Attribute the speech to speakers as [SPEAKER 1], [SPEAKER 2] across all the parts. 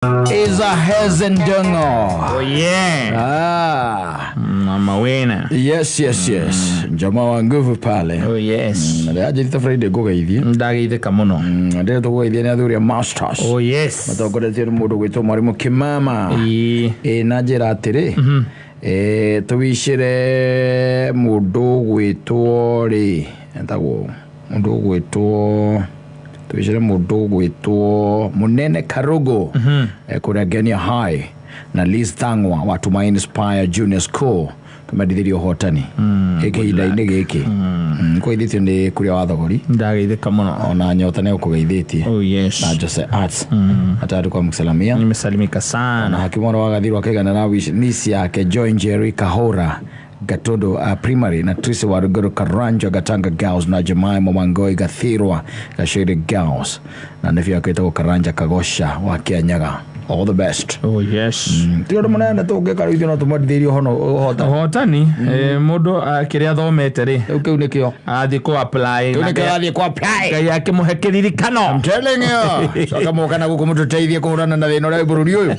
[SPEAKER 1] Is a Hezendongo.
[SPEAKER 2] Oh yeah.
[SPEAKER 1] Ah.
[SPEAKER 2] Mama wena.
[SPEAKER 1] Yes. Jamaa wa nguvu pale.
[SPEAKER 2] Oh yes.
[SPEAKER 1] Ndĩranjĩrĩte Friday ngũgeithie.
[SPEAKER 2] Ndageithĩka mũno.
[SPEAKER 1] Ndĩrenda tũkũgeithia nĩ athuri a masters.
[SPEAKER 2] Oh yes.
[SPEAKER 1] Matongoretio nĩ mũndũ gwĩtwo mwarimũ Kĩmama.
[SPEAKER 2] Ĩĩ.
[SPEAKER 1] Ĩ na njĩra atĩrĩ. Ĩ tũwicĩre mũndũ gwĩtwo rĩ etagwo mũndũ gwĩtwo tũwicĩre mũndũ gwĩtwo Mũnene Karugo kũrĩa Ngenia High na Liz Thang'wa wa Tumaini Spire Junior School tũmendithĩrie ũhotani ihinda-inĩ gĩkĩ kũgeithĩtio nĩ kũrĩa wa thogori
[SPEAKER 2] Ndageithĩka mũno.
[SPEAKER 1] ona nyota nĩ ũkũgeithĩtie
[SPEAKER 2] Oh yes.
[SPEAKER 1] na Jose Arts atatu kwa mkusalamia
[SPEAKER 2] Nimesalimika
[SPEAKER 1] na
[SPEAKER 2] sana.
[SPEAKER 1] hakimu wa wagathirwo akigana na wish nisi yake Joy Njeri Kahora Gatondo Primary na Trisi wa Ruguru Karanja Gatanga Girls na Jemima Wangoi Gathirwa Gashiri Girls na nephew yake etagwo Karanja Kagosha wa Kianyaga. All the best.
[SPEAKER 2] Oh yes.
[SPEAKER 1] Ti ũndũ mũnene tũngĩka rĩu ithuĩ no tũmwendithĩrie ũhono ũhota.
[SPEAKER 2] Ũhotani mũndũ kĩrĩa athomete rĩ
[SPEAKER 1] Rĩu kĩu nĩkĩo.
[SPEAKER 2] athiĩ kũ apply
[SPEAKER 1] Kĩu
[SPEAKER 2] na
[SPEAKER 1] nĩkĩo
[SPEAKER 2] Ngai-
[SPEAKER 1] athiĩ kũ apply.
[SPEAKER 2] Ngai akĩmũhe kĩririkano.
[SPEAKER 1] I'm telling you. Coka mũka na gũkũ mũtũteithie kũhũrana na thĩna ũrĩa wĩ bũrũri ũyũ.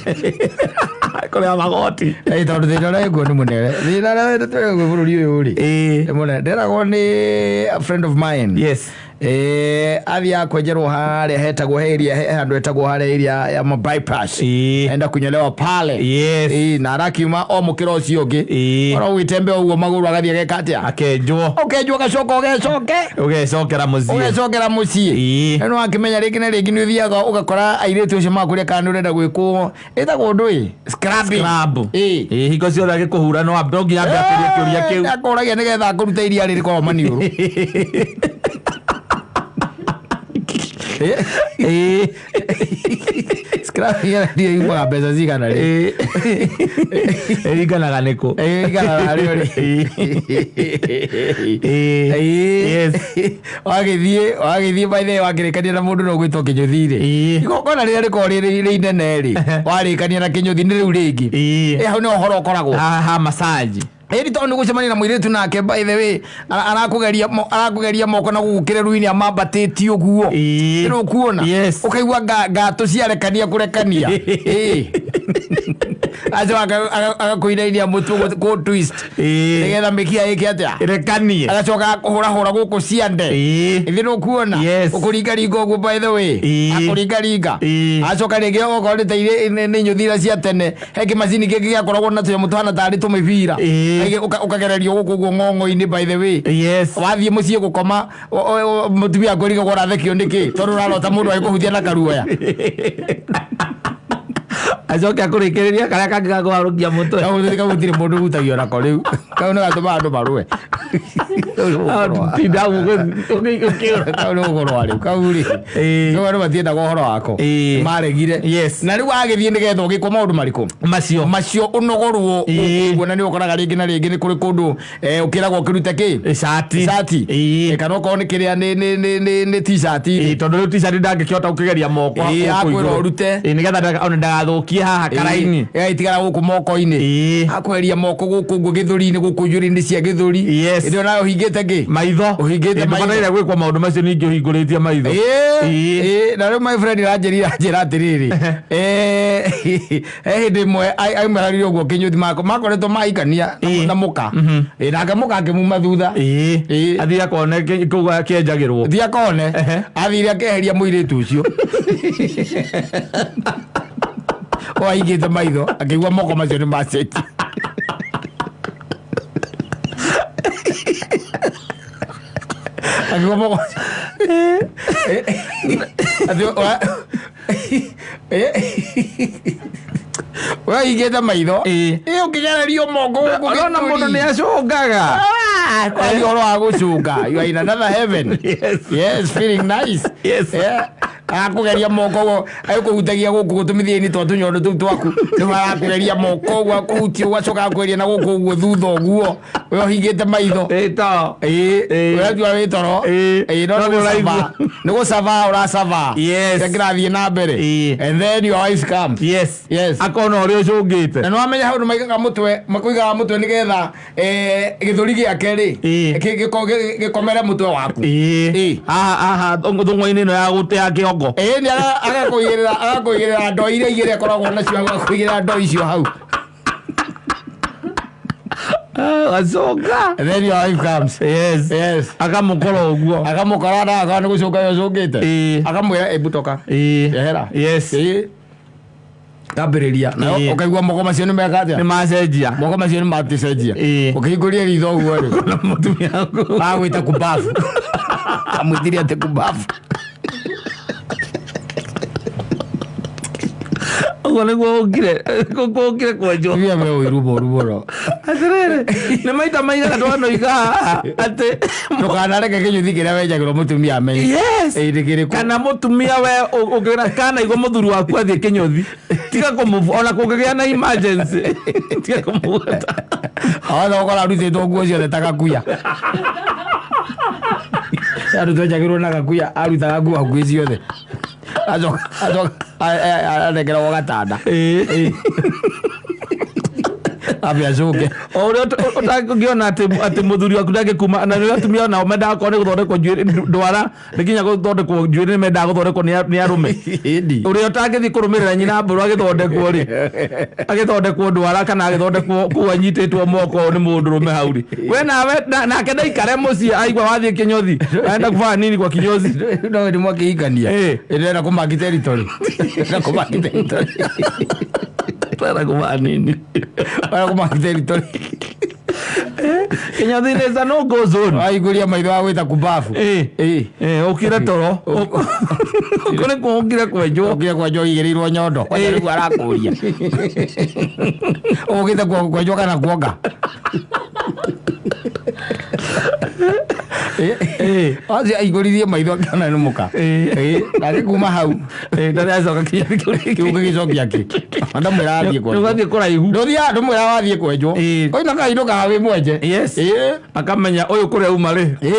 [SPEAKER 2] Kũrĩa magoti.
[SPEAKER 1] Ĩ tondũ thĩna ũrĩa wĩkuo nĩ mũnene. Thĩna ũrĩa wĩ bũrũri ũyũ rĩ.
[SPEAKER 2] Ĩĩ.
[SPEAKER 1] Nĩ mũnene. Ndĩragwo nĩ a friend of mine.
[SPEAKER 2] Yes.
[SPEAKER 1] Athiaga kwenjerwo harĩa hetagwo he area he handũ hetagwo harĩa area ya ma bypass.
[SPEAKER 2] Ĩĩ.
[SPEAKER 1] Enda kunyolewa pale.
[SPEAKER 2] Yes.
[SPEAKER 1] Ĩĩ, na arakiuma o mũkĩra ũcio ũngĩ.
[SPEAKER 2] Ĩĩ.
[SPEAKER 1] Oro gwĩtembea ũguo magũrũ agathiĩ ageka atĩa?
[SPEAKER 2] Akenjwo.
[SPEAKER 1] Ũkenjwo ũgacoka ũgecoke.
[SPEAKER 2] Ũgecokera mũciĩ.
[SPEAKER 1] Ũgecokera mũciĩ.
[SPEAKER 2] Ĩĩ.
[SPEAKER 1] Na nĩwakĩmenya rĩngĩ na rĩngĩ nĩ ũthiaga ũgakora airĩtu acio makũria kana nĩ ũrenda gwĩkwo ĩtagwo ũndũ ĩ scrubbing.
[SPEAKER 2] Scrub.
[SPEAKER 1] Ĩĩ.
[SPEAKER 2] Ĩĩ, hingo ciothe agĩkũhura no no nginya ambe akũrie kĩũria kĩu.
[SPEAKER 1] Akũragia nĩgetha akũrute iria rĩrĩkorwo maniũrũ.
[SPEAKER 2] Ĩĩ.
[SPEAKER 1] Scrubbing ĩyo yumaga mbeca cigana rĩ?
[SPEAKER 2] Ĩĩ. Ĩringanaga nĩ kũ.
[SPEAKER 1] Ĩringanaga harĩa ũrĩ.
[SPEAKER 2] Ĩĩ.
[SPEAKER 1] Ĩĩ.
[SPEAKER 2] Yes.
[SPEAKER 1] Wagĩthiĩ by the way wakĩrĩkania na mũndũ no gwĩtwo kĩnyũthi rĩ.
[SPEAKER 2] Ĩĩ.
[SPEAKER 1] Igongona rĩrĩa rĩkoragwo rĩ rĩ inene rĩ, warĩkania na kĩnyũthi nĩ rĩu rĩngĩ.
[SPEAKER 2] Ĩĩ.
[SPEAKER 1] Ĩ hau nĩ ũhoro ũkoragwo.
[SPEAKER 2] Ha ha massage.
[SPEAKER 1] Ĩni tondũ nĩ gũcemania na mũirĩtu nake by the way arakũgeria moko na gũkũ kĩreru-inĩ amambatĩtie ũguo.
[SPEAKER 2] Ĩĩ.
[SPEAKER 1] Nĩ ũkuona?
[SPEAKER 2] Yes.
[SPEAKER 1] Ũkaigua ngatũ ciarekania kũrekania. Ĩĩ. Acoka agakũinainia mũtwe kũ twist.
[SPEAKER 2] Ĩĩ.
[SPEAKER 1] Nĩgetha mĩkiha ĩke atĩa?
[SPEAKER 2] Ĩrekanie.
[SPEAKER 1] Agacoka akũhũrahũra gũkũ ciande.
[SPEAKER 2] Ĩĩ.
[SPEAKER 1] Ithĩ nĩ ũkuona?
[SPEAKER 2] Yes.
[SPEAKER 1] Ũkũringaringa ũguo by the way.
[SPEAKER 2] Ĩĩ.
[SPEAKER 1] Akũringaringa.
[SPEAKER 2] Ĩĩ.
[SPEAKER 1] Acoka rĩngĩ okorwo nĩ ta irĩ nĩ nyũthi iria cia tene he kĩmacini kĩngĩ gĩakoragwo na tũnyamũ tũhana tarĩ tũmĩbira.
[SPEAKER 2] Ĩĩ.
[SPEAKER 1] Kaingĩ ũkagererio gũkũ ũguo ng'ong'o-inĩ by the way.
[SPEAKER 2] Yes.
[SPEAKER 1] Wathiĩ mũciĩ gũkoma mũtumia akwĩrigagwo ũrathekio nĩkĩ tondũ ũrarota mũndũ agĩkũhutia na karuoya.
[SPEAKER 2] Acoke akũrĩkĩrĩria karĩa kangĩ ga kũharũkia mũtwe.
[SPEAKER 1] Kau kau gũtirĩ mũndũ ũhutagio nako rĩu. Kau nĩ gatũmaga andũ marũe.
[SPEAKER 2] Tinda ũkĩũra.
[SPEAKER 1] Kau nĩ gũkũrũa rĩu. Kau rĩ.
[SPEAKER 2] Ĩĩ.
[SPEAKER 1] Kau andũ matiendaga ũhoro wako.
[SPEAKER 2] Ĩĩ.
[SPEAKER 1] Maregire.
[SPEAKER 2] Yes.
[SPEAKER 1] Na rĩu wagĩthiĩ nĩgetha ũgĩkwo maũndũ marĩkũ?
[SPEAKER 2] Macio.
[SPEAKER 1] Macio ũnogorwo
[SPEAKER 2] Ĩĩ.
[SPEAKER 1] ũguo na nĩ ũkoraga rĩngĩ na rĩngĩ nĩ kũrĩ kũndũ ũkĩragwo ũkĩrute kĩ?
[SPEAKER 2] Cati.
[SPEAKER 1] Cati.
[SPEAKER 2] Ĩĩ.
[SPEAKER 1] Kana okorwo nĩ kĩrĩa nĩ t-shirt.
[SPEAKER 2] Ĩĩ, tondũ rĩu t-shirt ndangĩkĩhota gũkĩgeria moko
[SPEAKER 1] Ĩĩ,
[SPEAKER 2] gũkũ
[SPEAKER 1] akwĩra
[SPEAKER 2] igũrũ.
[SPEAKER 1] ũrute.
[SPEAKER 2] Ĩĩ, nĩgetha ona ndagathũkie haha karaini.
[SPEAKER 1] Ĩgagĩtigara gũkũ moko-inĩ.
[SPEAKER 2] Ĩĩ.
[SPEAKER 1] Akweheria moko gũkũ ũguo gĩthũri-inĩ gũkũ njuĩrĩ-inĩ cia gĩthũri.
[SPEAKER 2] Yes.
[SPEAKER 1] Ĩndĩ onawe ũhingĩte kĩ?
[SPEAKER 2] Maitho.
[SPEAKER 1] Ũhingĩte
[SPEAKER 2] Ĩĩ,
[SPEAKER 1] maitho.
[SPEAKER 2] ndũbataire gwĩkwo maũndũ macio ningĩ ũhingũrĩtie maitho.
[SPEAKER 1] Ĩĩ,
[SPEAKER 2] Ĩĩ.
[SPEAKER 1] ĩĩ, na rĩu my friend aranjĩrire anjĩra atĩrĩrĩ he hĩndĩ ĩmwe aimararire ũguo kĩnyũthi makoretwo mahikania
[SPEAKER 2] Ĩĩ.
[SPEAKER 1] na mũka. Ĩĩ, nake mũka akĩmuma thutha.
[SPEAKER 2] Ĩĩ.
[SPEAKER 1] Ĩĩ.
[SPEAKER 2] Athiĩ akone kũu akĩenjagĩrwo.
[SPEAKER 1] Thiĩ akone.
[SPEAKER 2] Ehe.
[SPEAKER 1] Athire akeheria mũirĩtu ũcio. Wahingĩte maitho akĩigua moko macio nĩ macenjia. Akĩigua moko Atĩ wahingĩte maitho.
[SPEAKER 2] Ĩĩ.
[SPEAKER 1] Ĩ ũkĩgererio moko gũkũ
[SPEAKER 2] Ũrona mũndũ
[SPEAKER 1] gĩthũri.
[SPEAKER 2] nĩ acũngaga.
[SPEAKER 1] Kwaria ũhoro wa gũcũnga. You are in another heaven.
[SPEAKER 2] Yes.
[SPEAKER 1] Yes, feeling nice.
[SPEAKER 2] Yes.
[SPEAKER 1] Yeah. Akũgeria moko ũguo agĩkũhutagia gũkũ tũmĩthia-inĩ twa tũnyondo tũu twaku nĩguo arakũgeria moko ũguo akũhutia ũguo acoka akũgeria na gũkũ ũguo thutha ũguo we ũhingĩte maitho.
[SPEAKER 2] Ĩĩ, to.
[SPEAKER 1] Ĩĩ,
[SPEAKER 2] Ĩĩ.
[SPEAKER 1] ũratua wĩ toro.
[SPEAKER 2] Ĩĩ.
[SPEAKER 1] Ĩĩ, no
[SPEAKER 2] No
[SPEAKER 1] nĩ
[SPEAKER 2] nĩ
[SPEAKER 1] gũcaba.
[SPEAKER 2] ũraigua.
[SPEAKER 1] Nĩ gũcaba ũracaba.
[SPEAKER 2] Yes.
[SPEAKER 1] Kĩrĩa kĩrathiĩ na mbere.
[SPEAKER 2] Ĩĩ.
[SPEAKER 1] And then your wife comes.
[SPEAKER 2] Yes.
[SPEAKER 1] Yes.
[SPEAKER 2] Akona ũrĩa ũcũngĩte.
[SPEAKER 1] Na nĩ wamenya hau nĩ maigaga mũtwe makũigaga mũtwe nĩgetha gĩthũri gĩake rĩ
[SPEAKER 2] Ĩĩ.
[SPEAKER 1] gĩkomere mũtwe waku.
[SPEAKER 2] Ĩĩ.
[SPEAKER 1] Ĩĩ.
[SPEAKER 2] Haha haha thũng'wa-inĩ ĩno ya gũte ya kĩongo. gongo.
[SPEAKER 1] Ĩĩ, nĩ agakũigĩrĩra ndoo iria igĩrĩ akoragwo nacio, agakũigĩrĩra ndoo icio hau.
[SPEAKER 2] Acoka.
[SPEAKER 1] And then your wife comes.
[SPEAKER 2] Yes.
[SPEAKER 1] Yes.
[SPEAKER 2] Akamũkora ũguo.
[SPEAKER 1] Akamũkora na akaga nĩ gũcũnga ũcũngĩte.
[SPEAKER 2] Ĩĩ.
[SPEAKER 1] Akamwĩra, "Ĩmbu toka."
[SPEAKER 2] Ĩĩ.
[SPEAKER 1] Ehera.
[SPEAKER 2] Yes.
[SPEAKER 1] Ĩĩ. Kambĩrĩria. Nayo
[SPEAKER 2] Ĩĩ.
[SPEAKER 1] ũkaigua moko macio nĩ meka
[SPEAKER 2] Nĩ
[SPEAKER 1] atĩa?
[SPEAKER 2] macenjia.
[SPEAKER 1] Moko macio nĩ matĩcenjia.
[SPEAKER 2] Ĩĩ.
[SPEAKER 1] Ũkĩhingũria ritho ũguo rĩ.
[SPEAKER 2] Na mũtumia waku.
[SPEAKER 1] Agwĩta kumbafu. Amwĩtire atĩ kumbafu.
[SPEAKER 2] Ũguo nĩguo ũkire kwenjwo.
[SPEAKER 1] Tumia me ũiru mũru mũno.
[SPEAKER 2] Atĩrĩrĩ, nĩ maita maigana twanoiga haha atĩ
[SPEAKER 1] Ndũkanareke kĩnyũthi kĩrĩa wenjagĩrwo mũtumia amenye.
[SPEAKER 2] Yes.
[SPEAKER 1] Ĩĩ, nĩ kĩrĩkũ?
[SPEAKER 2] Kana mũtumia we ũngĩra kana igua mũthuri waku athiĩ kĩnyũthi, tiga kũmũbu ona kũngĩgĩa na emergency, tiga kũmũbuata.
[SPEAKER 1] Awatha ũkora arutĩtwo nguo ciothe ta gakuya. Andũ twenjagĩrwo na gakuya, arutaga nguo hakuhĩ ciothe. Acoka anengeragwo gatanda.
[SPEAKER 2] Ĩĩ.
[SPEAKER 1] Ambe acũke.
[SPEAKER 2] O ũrĩa ũtangĩona atĩ mũthuri waku ndangĩkuma, na nĩ atumia nao mendaga korwo nĩ gũthondekwo njuĩrĩ, ndwara nĩ nginya gũthondekwo njuĩrĩ, nĩ mendaga gũthondekwo nĩ arũme.
[SPEAKER 1] Ĩndi.
[SPEAKER 2] Ũrĩa ũtangĩthiĩ kũrũmĩrĩra nyina mbũrũ agĩthondekwo rĩ, agĩthondekwo ndwara kana agĩthondekwo kũu anyitĩtwo moko nĩ mũndũrũme hau rĩ, we nawe nake ndaikare mũciĩ aigua wathiĩ kĩnyothi, aenda kufanya nini kwa kinyozi?
[SPEAKER 1] No nĩ mwakĩhikania.
[SPEAKER 2] Ĩĩ.
[SPEAKER 1] Ĩndĩrenda kũmaki territory. Ĩndĩrenda kũmaki territory.
[SPEAKER 2] Twenda kufanya nini?
[SPEAKER 1] Ĩndĩrenda kũmaki territory.
[SPEAKER 2] Kĩnyothi nĩ a no go zone.
[SPEAKER 1] Waihingũria maitho wagwĩta kumbafu.
[SPEAKER 2] Ĩĩ.
[SPEAKER 1] Ĩĩ.
[SPEAKER 2] Ĩĩ, ũkire toro kũrĩ kũngire kwenjwo.
[SPEAKER 1] Ũkire kwenjwo igĩrĩirwo nyondo. Kwanja
[SPEAKER 2] Ĩĩ.
[SPEAKER 1] rĩu arakũria. Ũgũkĩte kwenjwo kana kuonga?
[SPEAKER 2] Ĩĩ.
[SPEAKER 1] Acio aihingũririe maitho akĩona nĩ mũka.
[SPEAKER 2] Ĩĩ.
[SPEAKER 1] Ĩĩ. Nake kuma hau
[SPEAKER 2] Ĩĩ, ndarĩ acoka kĩnyothi kĩu rĩngĩ.
[SPEAKER 1] kĩu gĩgĩcokia kĩ. Ndamwĩra athiĩ kwenjwo.
[SPEAKER 2] Nĩũgathiĩ kũraihu.
[SPEAKER 1] Ndũthiaga ndũmwĩra wathiĩ kwenjwo.
[SPEAKER 2] Ĩĩ.
[SPEAKER 1] Koina kainũkaga wĩ mwenje.
[SPEAKER 2] Yes.
[SPEAKER 1] Ĩĩ.
[SPEAKER 2] Akamenya ũyũ kũrĩa uma rĩ,
[SPEAKER 1] Ĩĩ.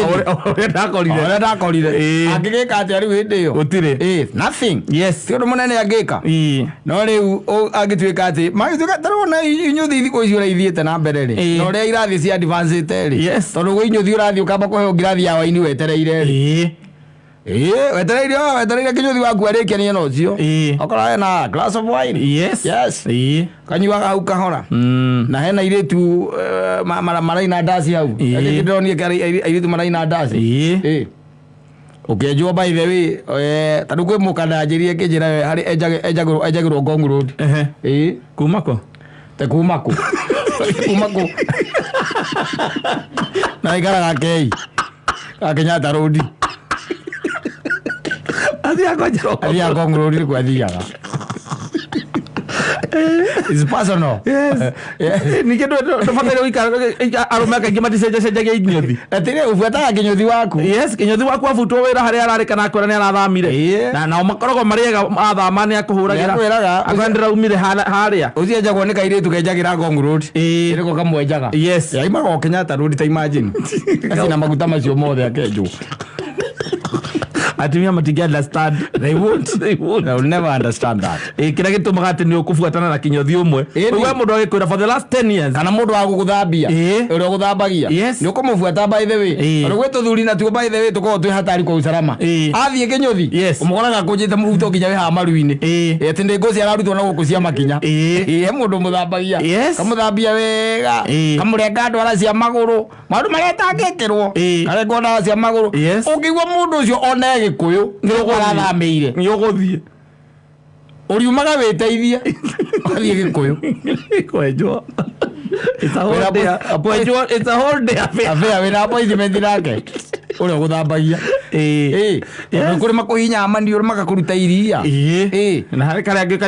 [SPEAKER 2] ũrĩa ndakorire.
[SPEAKER 1] Ũrĩa ndakorire.
[SPEAKER 2] Ĩĩ.
[SPEAKER 1] Angĩgĩka atĩa rĩu hĩndĩ ĩyo?
[SPEAKER 2] Gũtirĩ.
[SPEAKER 1] Ĩĩ. Nothing.
[SPEAKER 2] Yes.
[SPEAKER 1] Ti ũndũ mũnene angĩka.
[SPEAKER 2] Ĩĩ.
[SPEAKER 1] No rĩu angĩtuĩka atĩ magĩtuĩka ta rĩu ona inyuthi thikũ ici ũrĩa ithiĩte na mbere rĩ,
[SPEAKER 2] Ĩĩ.
[SPEAKER 1] na ũrĩa irathiĩ cia advancĩte rĩ,
[SPEAKER 2] Yes.
[SPEAKER 1] tondũ gwĩ inyuthi ũrathiĩ ũkamba kũheo ngirathi ya waini wetereire rĩ.
[SPEAKER 2] Ĩĩ.
[SPEAKER 1] Ĩĩ, wetereire kĩnyuthi waku arĩkenie na ũcio.
[SPEAKER 2] Ĩĩ.
[SPEAKER 1] Okorwo hena glass of wine.
[SPEAKER 2] Yes.
[SPEAKER 1] Yes.
[SPEAKER 2] Ĩĩ.
[SPEAKER 1] Kanyuaga hau kahora. Na hena airĩtu maraina ndaci hau.
[SPEAKER 2] Ĩĩ.
[SPEAKER 1] Rĩngĩ ndĩronire airĩtu maraina ndaci.
[SPEAKER 2] Ĩĩ.
[SPEAKER 1] Ĩĩ. Ũkĩenjwo by the way, ta rĩu kwĩ mũkanda anjĩrire kĩnjĩra harĩ enjagĩrwo Ngong Road.
[SPEAKER 2] Ehe.
[SPEAKER 1] Ĩĩ.
[SPEAKER 2] Kuma kũ?
[SPEAKER 1] Te kuma kũ? Kuma kũ? Na aikaraga Kei. Ka Kenyatta Road.
[SPEAKER 2] Athiaga kwenjerwo.
[SPEAKER 1] Athiaga Ngong Road nĩkuo athiaga. It's personal.
[SPEAKER 2] Yes. Ningĩ ndũbataire gũikara arũme kaingĩ maticenjacenjagia inyothi.
[SPEAKER 1] Atĩrĩ ũbuataga kĩnyũthi waku.
[SPEAKER 2] Yes, kĩnyũthi waku abutwo wĩra harĩa ararĩ kana akwĩra nĩ arathamire.
[SPEAKER 1] Ĩĩ.
[SPEAKER 2] Na nao makoragwo marĩ ega athama nĩ akũhũragĩra.
[SPEAKER 1] Nĩakwĩraga.
[SPEAKER 2] Akwĩra ndĩraumire harĩa.
[SPEAKER 1] Ũcio enjagwo nĩ kairĩtu kenjagĩra Ngong Road.
[SPEAKER 2] Ĩĩ.
[SPEAKER 1] Nĩko kamwenjaga.
[SPEAKER 2] Yes.
[SPEAKER 1] Yaimaga o Kenyatta Road ta imagine. Acina maguta macio mothe akenjwo.
[SPEAKER 2] Atumia matingĩ understand.
[SPEAKER 1] They won't.
[SPEAKER 2] They won't.
[SPEAKER 1] They will never understand that.
[SPEAKER 2] Ĩĩ, kĩrĩa gĩtũmaga atĩ nĩ ũkũbuatana na kĩnyũthi ũmwe.
[SPEAKER 1] Ĩĩ,
[SPEAKER 2] Ũigua mũndũ agĩkwĩra for the last 10 years.
[SPEAKER 1] Kana mũndũ wa gũgũthambia.
[SPEAKER 2] Ĩĩ.
[SPEAKER 1] Ũrĩa ũgũthambagia.
[SPEAKER 2] Yes.
[SPEAKER 1] Nĩ ũkũmũbuata by the way.
[SPEAKER 2] Ĩĩ.
[SPEAKER 1] Tondũ gwĩ tũthuri natuo by the way tũkoragwo twĩ hatari kwa usalama.
[SPEAKER 2] Ĩĩ.
[SPEAKER 1] Athiĩ kĩnyũthi.
[SPEAKER 2] Yes.
[SPEAKER 1] Ũmũkoraga akũnjĩte mũbuto nginya wĩ haha maru-inĩ.
[SPEAKER 2] Ĩĩ.
[SPEAKER 1] Ĩĩ, atĩ nĩ ngũci ararutwo na gũkũ cia makinya.
[SPEAKER 2] Ĩĩ.
[SPEAKER 1] Ĩĩ, he mũndũ ũmũthambagia.
[SPEAKER 2] Yes.
[SPEAKER 1] Kamũthambia wega.
[SPEAKER 2] Ĩĩ.
[SPEAKER 1] Kamũrenga ndwara cia magũrũ. Maũndũ marĩa atangĩkĩrwo.
[SPEAKER 2] Ĩĩ.
[SPEAKER 1] Karengwo ndawa cia magũrũ.
[SPEAKER 2] Yes.
[SPEAKER 1] Ũngĩigua mũndũ ũcio one Gĩkũyũ
[SPEAKER 2] Nĩ ũgũthiĩ.
[SPEAKER 1] arathamĩire.
[SPEAKER 2] Nĩ ũgũthiĩ.
[SPEAKER 1] Ũriumaga wĩteithie. Ũgathiĩ Gĩkũyũ.
[SPEAKER 2] Kwenjwo. It's a whole
[SPEAKER 1] Wĩra
[SPEAKER 2] day. Kwenjwo, it's a whole day affair.
[SPEAKER 1] Abea wĩna appointment nake. Ũrĩa ũgũthambagia.
[SPEAKER 2] Ĩĩ.
[SPEAKER 1] Ĩĩ. Tondũ kũrĩ makũhihinyaga maniũrũ magakũruta iria.
[SPEAKER 2] Ĩĩ.
[SPEAKER 1] Ĩĩ.
[SPEAKER 2] Na harĩ karĩa angĩ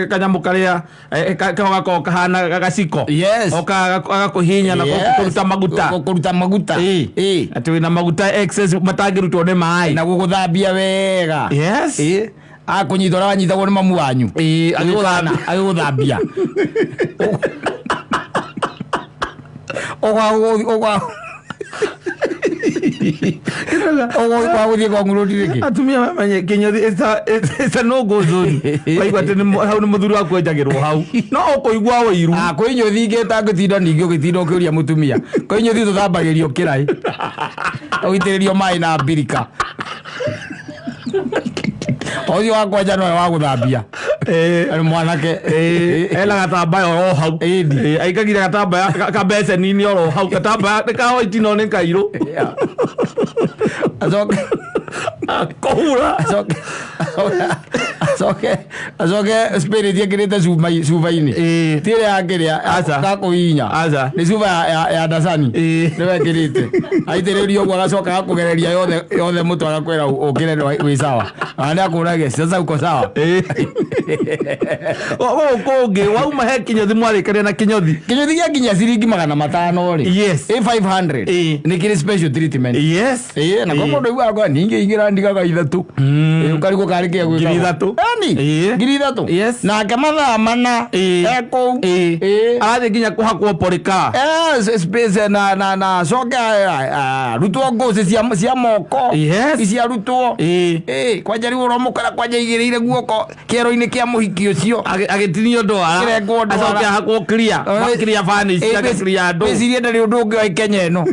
[SPEAKER 2] kanyamũ karĩa kao gakoragwo kahana gaciko.
[SPEAKER 1] Yes.
[SPEAKER 2] Oka agakũhihinya na
[SPEAKER 1] Yes.
[SPEAKER 2] kũruta maguta.
[SPEAKER 1] Kũruta maguta.
[SPEAKER 2] Ĩĩ.
[SPEAKER 1] Ĩĩ.
[SPEAKER 2] Atĩ wĩna maguta excess matangĩrutwo nĩ maĩ.
[SPEAKER 1] Na gũgũthambia wega.
[SPEAKER 2] Yes.
[SPEAKER 1] Ĩĩ. Akũnyita ũrĩa wanyitagwo nĩ mamu wanyu.
[SPEAKER 2] Ĩĩ, agĩgũthambia.
[SPEAKER 1] Agĩgũthambia. Ũgwa gũthiĩ Ngong Road rĩngĩ.
[SPEAKER 2] Atumia mamenye kĩnyũthi it's a no go zone. Waigua atĩ hau nĩ mũthuri waku enjagĩrwo hau. No ũkũigua ũiru.
[SPEAKER 1] Ah, kwĩ inyũthi ingĩ ũtangĩtinda ningĩ ũgĩtinda ũkĩũria mũtumia. Kwĩ inyũthi tũthambagĩrio kĩraĩ. Ũitĩrĩrio maĩ na mbirika. Ũcio wa kwenja nowe wa gũthambia. Nĩ mwanake.
[SPEAKER 2] Ena gatambaya oro hau.
[SPEAKER 1] Ĩni.
[SPEAKER 2] Aikagira gatambaya kabeceni-inĩ oro hau, gatambaya nĩ ka white no nĩ kairũ.
[SPEAKER 1] Yeah. Acoke
[SPEAKER 2] Kũhura.
[SPEAKER 1] acoke acoke acoke spirit ekĩrĩte cuba-inĩ. Ti ĩrĩa ya kĩrĩa
[SPEAKER 2] Aca.
[SPEAKER 1] gakũhihinya.
[SPEAKER 2] Aca.
[SPEAKER 1] Nĩ cuba ya ndacani. Nĩwe ekĩrĩte. Aitĩrĩria ũguo agacoka agakũgereria yothe yothe mũtwe agakwĩra ũkĩre wĩ sawa. Na nĩ akũragia sasa uko sawa.
[SPEAKER 2] Gũkũ kũngĩ wauma he kinyothi mwarĩkania na kinyothi.
[SPEAKER 1] Kĩnyũthi gĩa kinya ciringi 500 rĩ.
[SPEAKER 2] Yes.
[SPEAKER 1] Ĩ 500. Nĩ kĩrĩ special treatment.
[SPEAKER 2] Yes.
[SPEAKER 1] Ĩĩ na kwa mũndũ aiguaga kwa ningĩ ingĩra ndigaga 3. Ĩĩ ũkarigwo karĩ kĩa gwĩka.
[SPEAKER 2] 3,000.
[SPEAKER 1] Ĩni. 3,000.
[SPEAKER 2] Yes.
[SPEAKER 1] Nake mathaa 4. E kũu. Ĩĩ.
[SPEAKER 2] Arathiĩ nginya kũhakwo porika.
[SPEAKER 1] Space na acoke arutwo ngũcĩ cia moko.
[SPEAKER 2] Yes.
[SPEAKER 1] Ici arutwo. Ĩĩ kwanja rĩu ũramũkora kwanja igĩrĩire guoko kĩero-inĩ kĩa mũhiki ũcio.
[SPEAKER 2] Agĩtinio ndwara.
[SPEAKER 1] Akĩrengwo ndwara.
[SPEAKER 2] Acoke ahakwo clear. Clear varnish, ake clear andũ.
[SPEAKER 1] Wĩcirie ndarĩ ũndũ ũngĩ wa Kenya ĩno.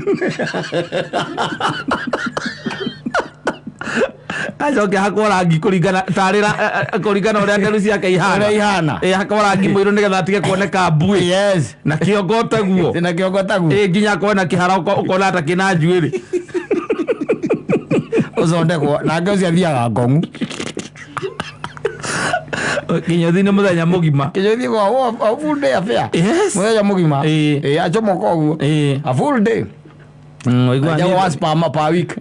[SPEAKER 2] Acoke ahakwo rangi kũringana tarĩ kũringana ũrĩa nderu ciake ihana.
[SPEAKER 1] Ũrĩa ihana.
[SPEAKER 2] Ahakwo rangi mũirũ nĩgetha atige kuoneka mbuĩ.
[SPEAKER 1] Yes.
[SPEAKER 2] Na kĩongo taguo.
[SPEAKER 1] Na kĩongo taguo.
[SPEAKER 2] Nginya akorwo na kĩhara ũkona ta kĩna njuĩrĩ.
[SPEAKER 1] Ũthondekwo nake ũcio athiaga ngong'u.
[SPEAKER 2] Kĩnyothi nĩ mũthenya mũgima.
[SPEAKER 1] Kĩnyothi kwa full day affair.
[SPEAKER 2] Yes.
[SPEAKER 1] Mũthenya mũgima. Acomoka ũguo. A full day. Enjagwo once per week.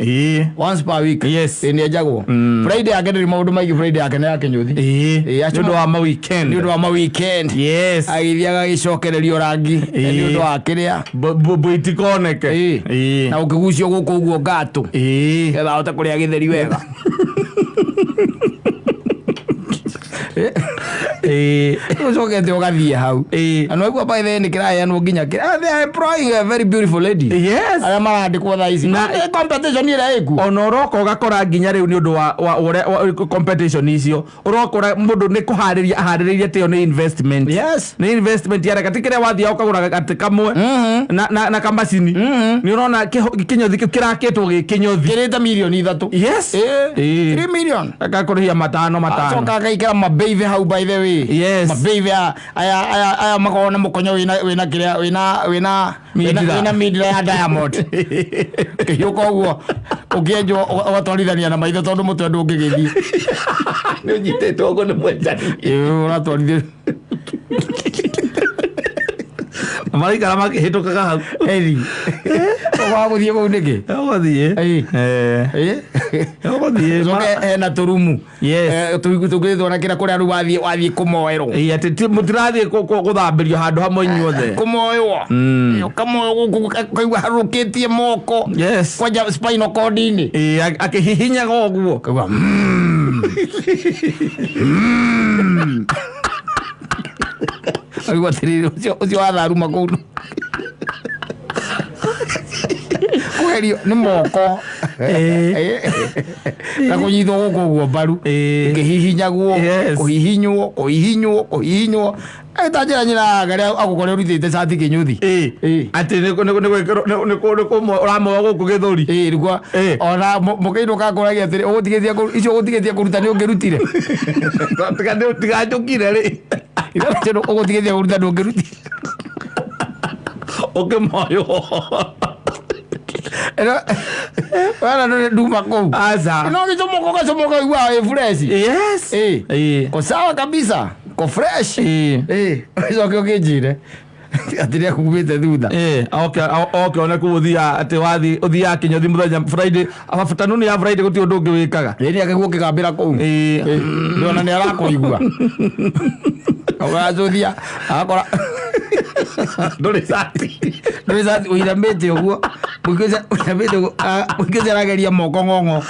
[SPEAKER 1] Once per week.
[SPEAKER 2] Yes.
[SPEAKER 1] Nĩ enjagwo. Friday yake ndĩrĩ maũndũ maingĩ, Friday yake nĩ ya kĩnyũthi.
[SPEAKER 2] Nĩ ũndũ wa ma weekend.
[SPEAKER 1] Nĩ ũndũ wa ma weekend.
[SPEAKER 2] Yes.
[SPEAKER 1] Agĩthiĩ agagĩcokererio rangi. Nĩ ũndũ wa kĩrĩa.
[SPEAKER 2] Mbũ itikoneke.
[SPEAKER 1] Na ũkĩgucio gũkũ ũguo ngatũ. Getha ahote kũrĩa gĩtheri wega. Ũcokete ũgathiĩ hau. Na nĩwaigua by the way nĩ kĩraheanwo nginya kĩrĩa. They are employing a very beautiful lady.
[SPEAKER 2] Yes.
[SPEAKER 1] Arĩa marandĩkwo thaa ici.
[SPEAKER 2] Na-
[SPEAKER 1] competition ĩrĩa ĩkuo.
[SPEAKER 2] Ona ũroka ũgakora nginya rĩu nĩ ũndũ wa ũrĩa competition icio ũrokora mũndũ nĩ kũharĩria aharĩrĩirie atĩ ĩyo nĩ investment.
[SPEAKER 1] Yes.
[SPEAKER 2] Nĩ investment yareka ti kĩrĩa wathiaga ũkagũra gatĩ kamwe na kamacini. Nĩ ũrona kĩnyothi kĩu kĩrakĩtwo gĩ kĩnyothi.
[SPEAKER 1] Kĩrĩte mirioni 3.
[SPEAKER 2] Yes.
[SPEAKER 1] 3 million.
[SPEAKER 2] Agakũrĩhia matano matano.
[SPEAKER 1] Acoka agaikara mabeive hau by the way.
[SPEAKER 2] Yes.
[SPEAKER 1] Mabeive aya makoragwo na mũkonyo wĩna kĩrĩa wĩna
[SPEAKER 2] Mindira.
[SPEAKER 1] wĩna mindira ya diamond. Kĩhiũka ũguo ũkĩenjwo ũgatwarithania na maitho tondũ mũtwe ndũngĩgĩthiĩ.
[SPEAKER 2] Nĩ ũnyitĩtwo ũguo nĩ mwenjani.
[SPEAKER 1] Ũratwarithia.
[SPEAKER 2] Maraikara makĩhĩtũkaga hau.
[SPEAKER 1] Eri. Ũkwaga gũthiĩ kũu nĩkĩ?
[SPEAKER 2] Ũgũthiĩ. Ũgũthiĩ.
[SPEAKER 1] Ũcoke hena tũrumu.
[SPEAKER 2] Yes.
[SPEAKER 1] Tũgĩtwo na kĩrĩa kũrĩa rĩu wathiĩ kũmoerwo.
[SPEAKER 2] Atĩ mũtirathiĩ gũthambĩrio handũ hamwe inyuothe.
[SPEAKER 1] Kũmoywo. Ũkamoywo gũkũ ũkaigua harũkĩtie moko.
[SPEAKER 2] Yes.
[SPEAKER 1] Kwanja spinal cord-inĩ.
[SPEAKER 2] Akĩhihinyaga ũguo.
[SPEAKER 1] Ũkaigua Ũkaigua atĩrĩrĩ ũcio watharuma kũu. Kũgerio nĩ moko. Na kũnyitwo gũkũ ũguo mbaru. Kĩhihinyagwo,
[SPEAKER 2] Yes.
[SPEAKER 1] kũhihinywo, kũhihinywo, kũhihinywo. Ta njĩra nyina karĩa agũkore ũrutĩte cati kĩnyũthi.
[SPEAKER 2] Atĩ ũramoa gũkũ gĩthũri.
[SPEAKER 1] Rĩu ona mũkĩinũka akũragia atĩrĩ ũgũtigĩtie icio ũgũtigĩtie kũruta nĩ ũngĩrutire.
[SPEAKER 2] Tiganjũkire rĩ.
[SPEAKER 1] Ũgũtigĩtie kũruta ndũngĩrutire.
[SPEAKER 2] Ũkĩmoywo.
[SPEAKER 1] Wena nduma kũu.
[SPEAKER 2] Aca.
[SPEAKER 1] No gĩcomoka ũgacomoka ũiguaga wĩ fresh.
[SPEAKER 2] Yes.
[SPEAKER 1] Ko sawa kabisa. Ko fresh. Ũcoke ũkĩnjĩre atĩrĩ akumĩte thutha.
[SPEAKER 2] Oke one kũu ũthiaga atĩ wathiĩ ũthiaga kĩnyothi mũthenya Friday afternoon ya Friday gũtirĩ ũndũ ũngĩ wĩkaga.
[SPEAKER 1] Ĩni akĩguo kĩgambĩra kũu. Ndona nĩ arakũigua. Ũgacũthia agakora
[SPEAKER 2] Ndũrĩ cati.
[SPEAKER 1] Ndũrĩ cati ũinamĩte ũguo. Ũinamĩte ũguo. Mũingĩ ũcio arageria moko ng'ong'o.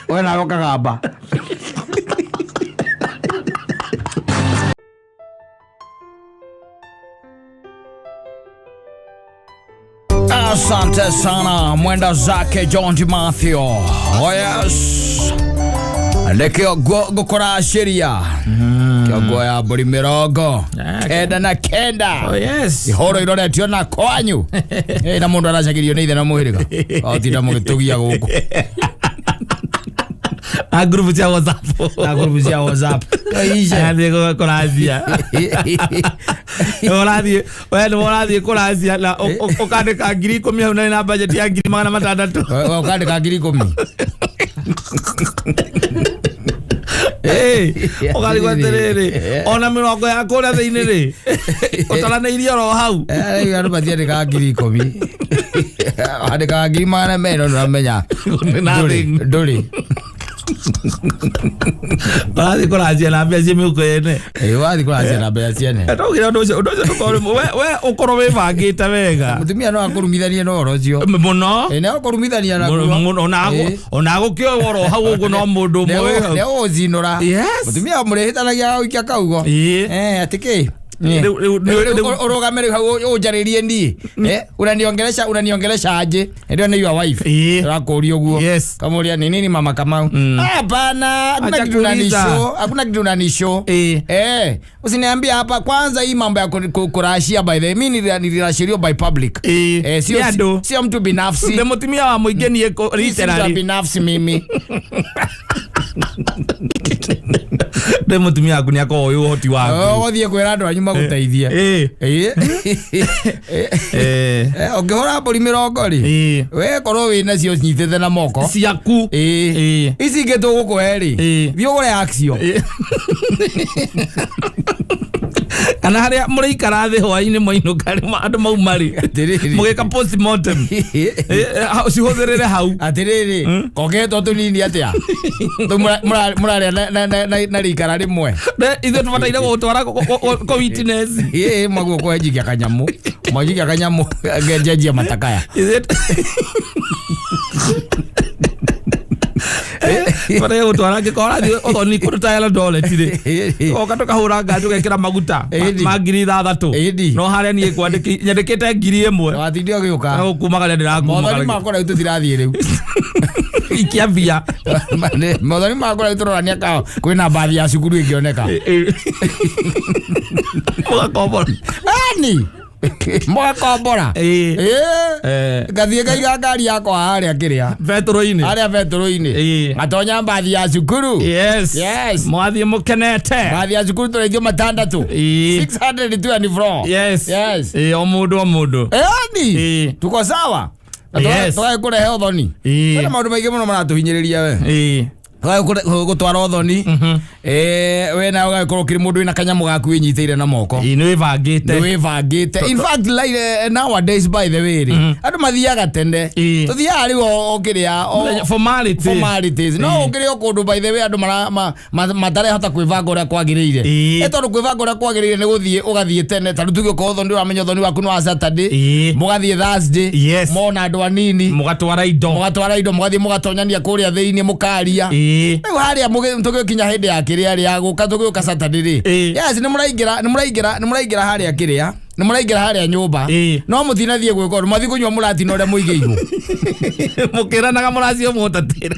[SPEAKER 1] We nawe ũkagamba. Asante sana mwenda zake John Mathew. Oh yes. Nĩkĩo ngũkũracĩria kĩongo ya mbũri 99.
[SPEAKER 2] Oh yes.
[SPEAKER 1] Ihoro iroretio na kwanyu. Na mũndũ aracagĩrio nĩ ithe na mũhĩrĩga. Otinda mũgĩtũgia gũkũ.
[SPEAKER 2] Na ngurubu cia WhatsApp.
[SPEAKER 1] Na ngurubu cia WhatsApp. Tũice.
[SPEAKER 2] Athiĩ kũracia. Ũrathiĩ we nĩ ũrathiĩ kũracia na ũkandĩka 10,000 hau na na budget ya 600,000.
[SPEAKER 1] Ũkandĩka 10,000.
[SPEAKER 2] Ũkarigwo atĩrĩrĩ, ona mĩrongo ya kũrĩa thĩinĩ rĩ, ũtaranĩirie oro hau.
[SPEAKER 1] Rĩu andũ matiandĩkaga 10,000, andĩkaga 200,000, no nĩũramenya
[SPEAKER 2] Nothing.
[SPEAKER 1] ndũrĩ.
[SPEAKER 2] Ũrathiĩ kũracia na mbia cia mĩhuko yene.
[SPEAKER 1] Wathiĩ kũracia na mbeca ciene.
[SPEAKER 2] Twaugire ũndũ ũcio ndũkorwo we ũkorwo wĩbangĩte wega.
[SPEAKER 1] Mũtumia no akũrumithanie na ũhoro ũcio.
[SPEAKER 2] Mũno.
[SPEAKER 1] Nĩ akũrumithania naguo.
[SPEAKER 2] Ona gũkĩoywo oro hau ũguo no mũndũ ũmwe wĩ hau.
[SPEAKER 1] Nĩũgũcinũra. Mũtumia mũrĩhĩtanagia gũikia kaugo. Atĩ kĩ? Ũrũgame rĩu hau ũnjarĩrie niĩ. Unaniongelesha unaniongelesha aje? Ndio nĩ your wife. Ũrakũria ũguo. Kamũria ni nini, mama Kamau? Hapana, hakuna
[SPEAKER 2] Acha
[SPEAKER 1] kitu
[SPEAKER 2] kuuliza.
[SPEAKER 1] unanishow, hakuna kitu unanishow. Usiniambie hapa kwanza hii mambo ya kurashia. By the way, mimi nilirashiriwa by public. Sio
[SPEAKER 2] Nĩ andũ.
[SPEAKER 1] sio mtu binafsi.
[SPEAKER 2] Nĩ mũtumia wa mũingĩ niĩ
[SPEAKER 1] Mimi si mtu wa
[SPEAKER 2] literally.
[SPEAKER 1] binafsi mimi.
[SPEAKER 2] Nĩ mũtumia waku nĩ akoragwo ũĩ ũhoti waku.
[SPEAKER 1] Ũgũthiĩ kwĩra andũ anyu magũteithie. Ũngĩhũra mbũri 20 rĩ, we korwo wĩ nacio nyitĩte na moko.
[SPEAKER 2] Ciaku.
[SPEAKER 1] Ici ingĩ tũgũkũhe rĩ, thiĩ ũgũre Axio.
[SPEAKER 2] Kana harĩa mũrĩikara thĩ hwainĩ mwainũka rĩ, andũ mauma rĩ,
[SPEAKER 1] Atĩrĩrĩ.
[SPEAKER 2] mũgĩka postmortem. Cihũthĩrĩre hau.
[SPEAKER 1] Atĩrĩrĩ, kongetwo tũnini atĩa? Mũrarĩa na rikara rĩmwe.
[SPEAKER 2] Ithuĩ tũbataire gũgũtwara kũ witness.
[SPEAKER 1] Maguo kwenjikia kanyamũ, mwanjikia kanyamũ ngenjenjia matakaya.
[SPEAKER 2] Ithuĩ tũbataire gũtwara angĩkorwo ũrathiĩ ũthoni kũndũ ta Eldoret rĩ, oka tũkahũra ngari tũgekĩra maguta ma 6,000. No harĩa niĩ nyandĩkĩte 1,000.
[SPEAKER 1] Watinde ũgĩũka.
[SPEAKER 2] Gũkumagaria
[SPEAKER 1] Mothoni
[SPEAKER 2] ndĩrakumagaria.
[SPEAKER 1] makwa rĩu tũtirathiĩ rĩu.
[SPEAKER 2] Ikiambia.
[SPEAKER 1] Mothoni makwa rĩu tũrorania ka kwĩna mbathi ya cukuru ĩngĩoneka.
[SPEAKER 2] Mũgakombora.
[SPEAKER 1] Ani mũgakombora. Ngathiĩ ngaiga ngari yakwa harĩa kĩrĩa
[SPEAKER 2] betũrũ-inĩ.
[SPEAKER 1] Harĩa betũrũ-inĩ. Ngatonya mbathi ya cukuru.
[SPEAKER 2] Yes.
[SPEAKER 1] Yes.
[SPEAKER 2] Mwathiĩ mũkenete.
[SPEAKER 1] Mbathi ya cukuru tũraithio matandatũ. 624.
[SPEAKER 2] Yes.
[SPEAKER 1] Yes.
[SPEAKER 2] O mũndũ o mũndũ.
[SPEAKER 1] Ani tuko sawa. Na tũgagĩ kũrehe ũthoni. Kwĩna maũndũ maingĩ mũno maratũhinyĩrĩria we. Tũgagĩ gũtwara ũthoni. We nawe ũgagĩkorwo ũkĩrĩ mũndũ wĩna kanyamũ gaku wĩnyitĩire na moko.
[SPEAKER 2] Nĩ wĩbangĩte.
[SPEAKER 1] Nĩ wĩbangĩte. In fact, like, nowadays, by the way rĩ, andũ mathiaga tene. Tũthiaga rĩu o kĩrĩa o
[SPEAKER 2] Formality.
[SPEAKER 1] Formalities. No ũkĩrĩ o kũndũ, by the way, andũ matarehota kwĩbanga ũrĩa kwagĩrĩire. Tondũ kwĩbanga ũrĩa kwagĩrĩire nĩ gũthiĩ ũgathiĩ tene. Ta rĩu tuge okorwo ũthoni, ũramenya ũthoni waku nĩ wa Saturday, mũgathiĩ Thursday. Mona andũ anini.
[SPEAKER 2] Mũgatwara indo.
[SPEAKER 1] Mũgatwara indo, mũgathiĩ mũgatonyania kũrĩa thĩinĩ, mũkaria. Rĩu harĩa tũgĩkinya hĩndĩ ya kĩrĩa rĩ, ya gũka tũgĩũka Saturday rĩ, yes, nĩ mũraingĩra harĩa kĩrĩa, nĩ mũraingĩra harĩa nyũmba. No mũtinathiĩ gwĩka ũndũ, mwathiĩ kũnyua mũratina ũrĩa mũigĩirwo.
[SPEAKER 2] Mũkĩranaga mũracio mũtatĩra.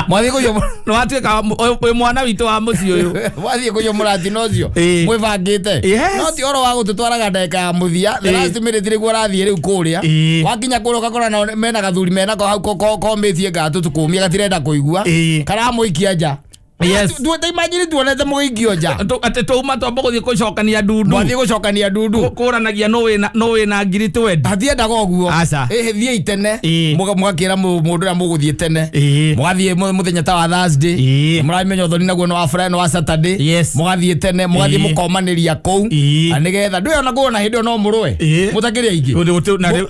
[SPEAKER 1] Mwathiĩ kũnyua
[SPEAKER 2] Nĩ watuĩka wĩ mwana witũ wa mũciĩ ũyũ.
[SPEAKER 1] Mwathiĩ kũnyua mũratina ũcio mwĩbangĩte. No ti ũhoro wa gũtũtwaraga ndagĩka ya mũthia, the last minute nĩguo ũrathiĩ rĩu kũrĩa. Wakinya kũrĩa ũgakora nao mena gathuri menako hau komĩtie ngatũ tũkũmia gatirenda kũigua. Karamũikia nja. Ta imagine tuonete mũgĩikio nja.
[SPEAKER 2] Atĩ twauma twamba gũthiĩ gũcokania ndundu.
[SPEAKER 1] Mwathiĩ gũcokania ndundu.
[SPEAKER 2] Kũranagia nũ wĩna 20,000.
[SPEAKER 1] Hatiendaga ũguo.
[SPEAKER 2] Aca.
[SPEAKER 1] Thiĩi tene. Mũgakĩra mũndũ ũrĩa mũgũthiĩ tene. Mũgathiĩ mũthenya ta wa Thursday. Mũramenya ũthoni naguo nĩ wa Friday, nĩ wa Saturday. Mũgathiĩ tene, mũgathiĩ mũkomanĩria kũu. Na nĩgetha ndũĩ ona kuona hĩndĩ ĩyo no mũrũe. Mũtakĩrĩ aingĩ.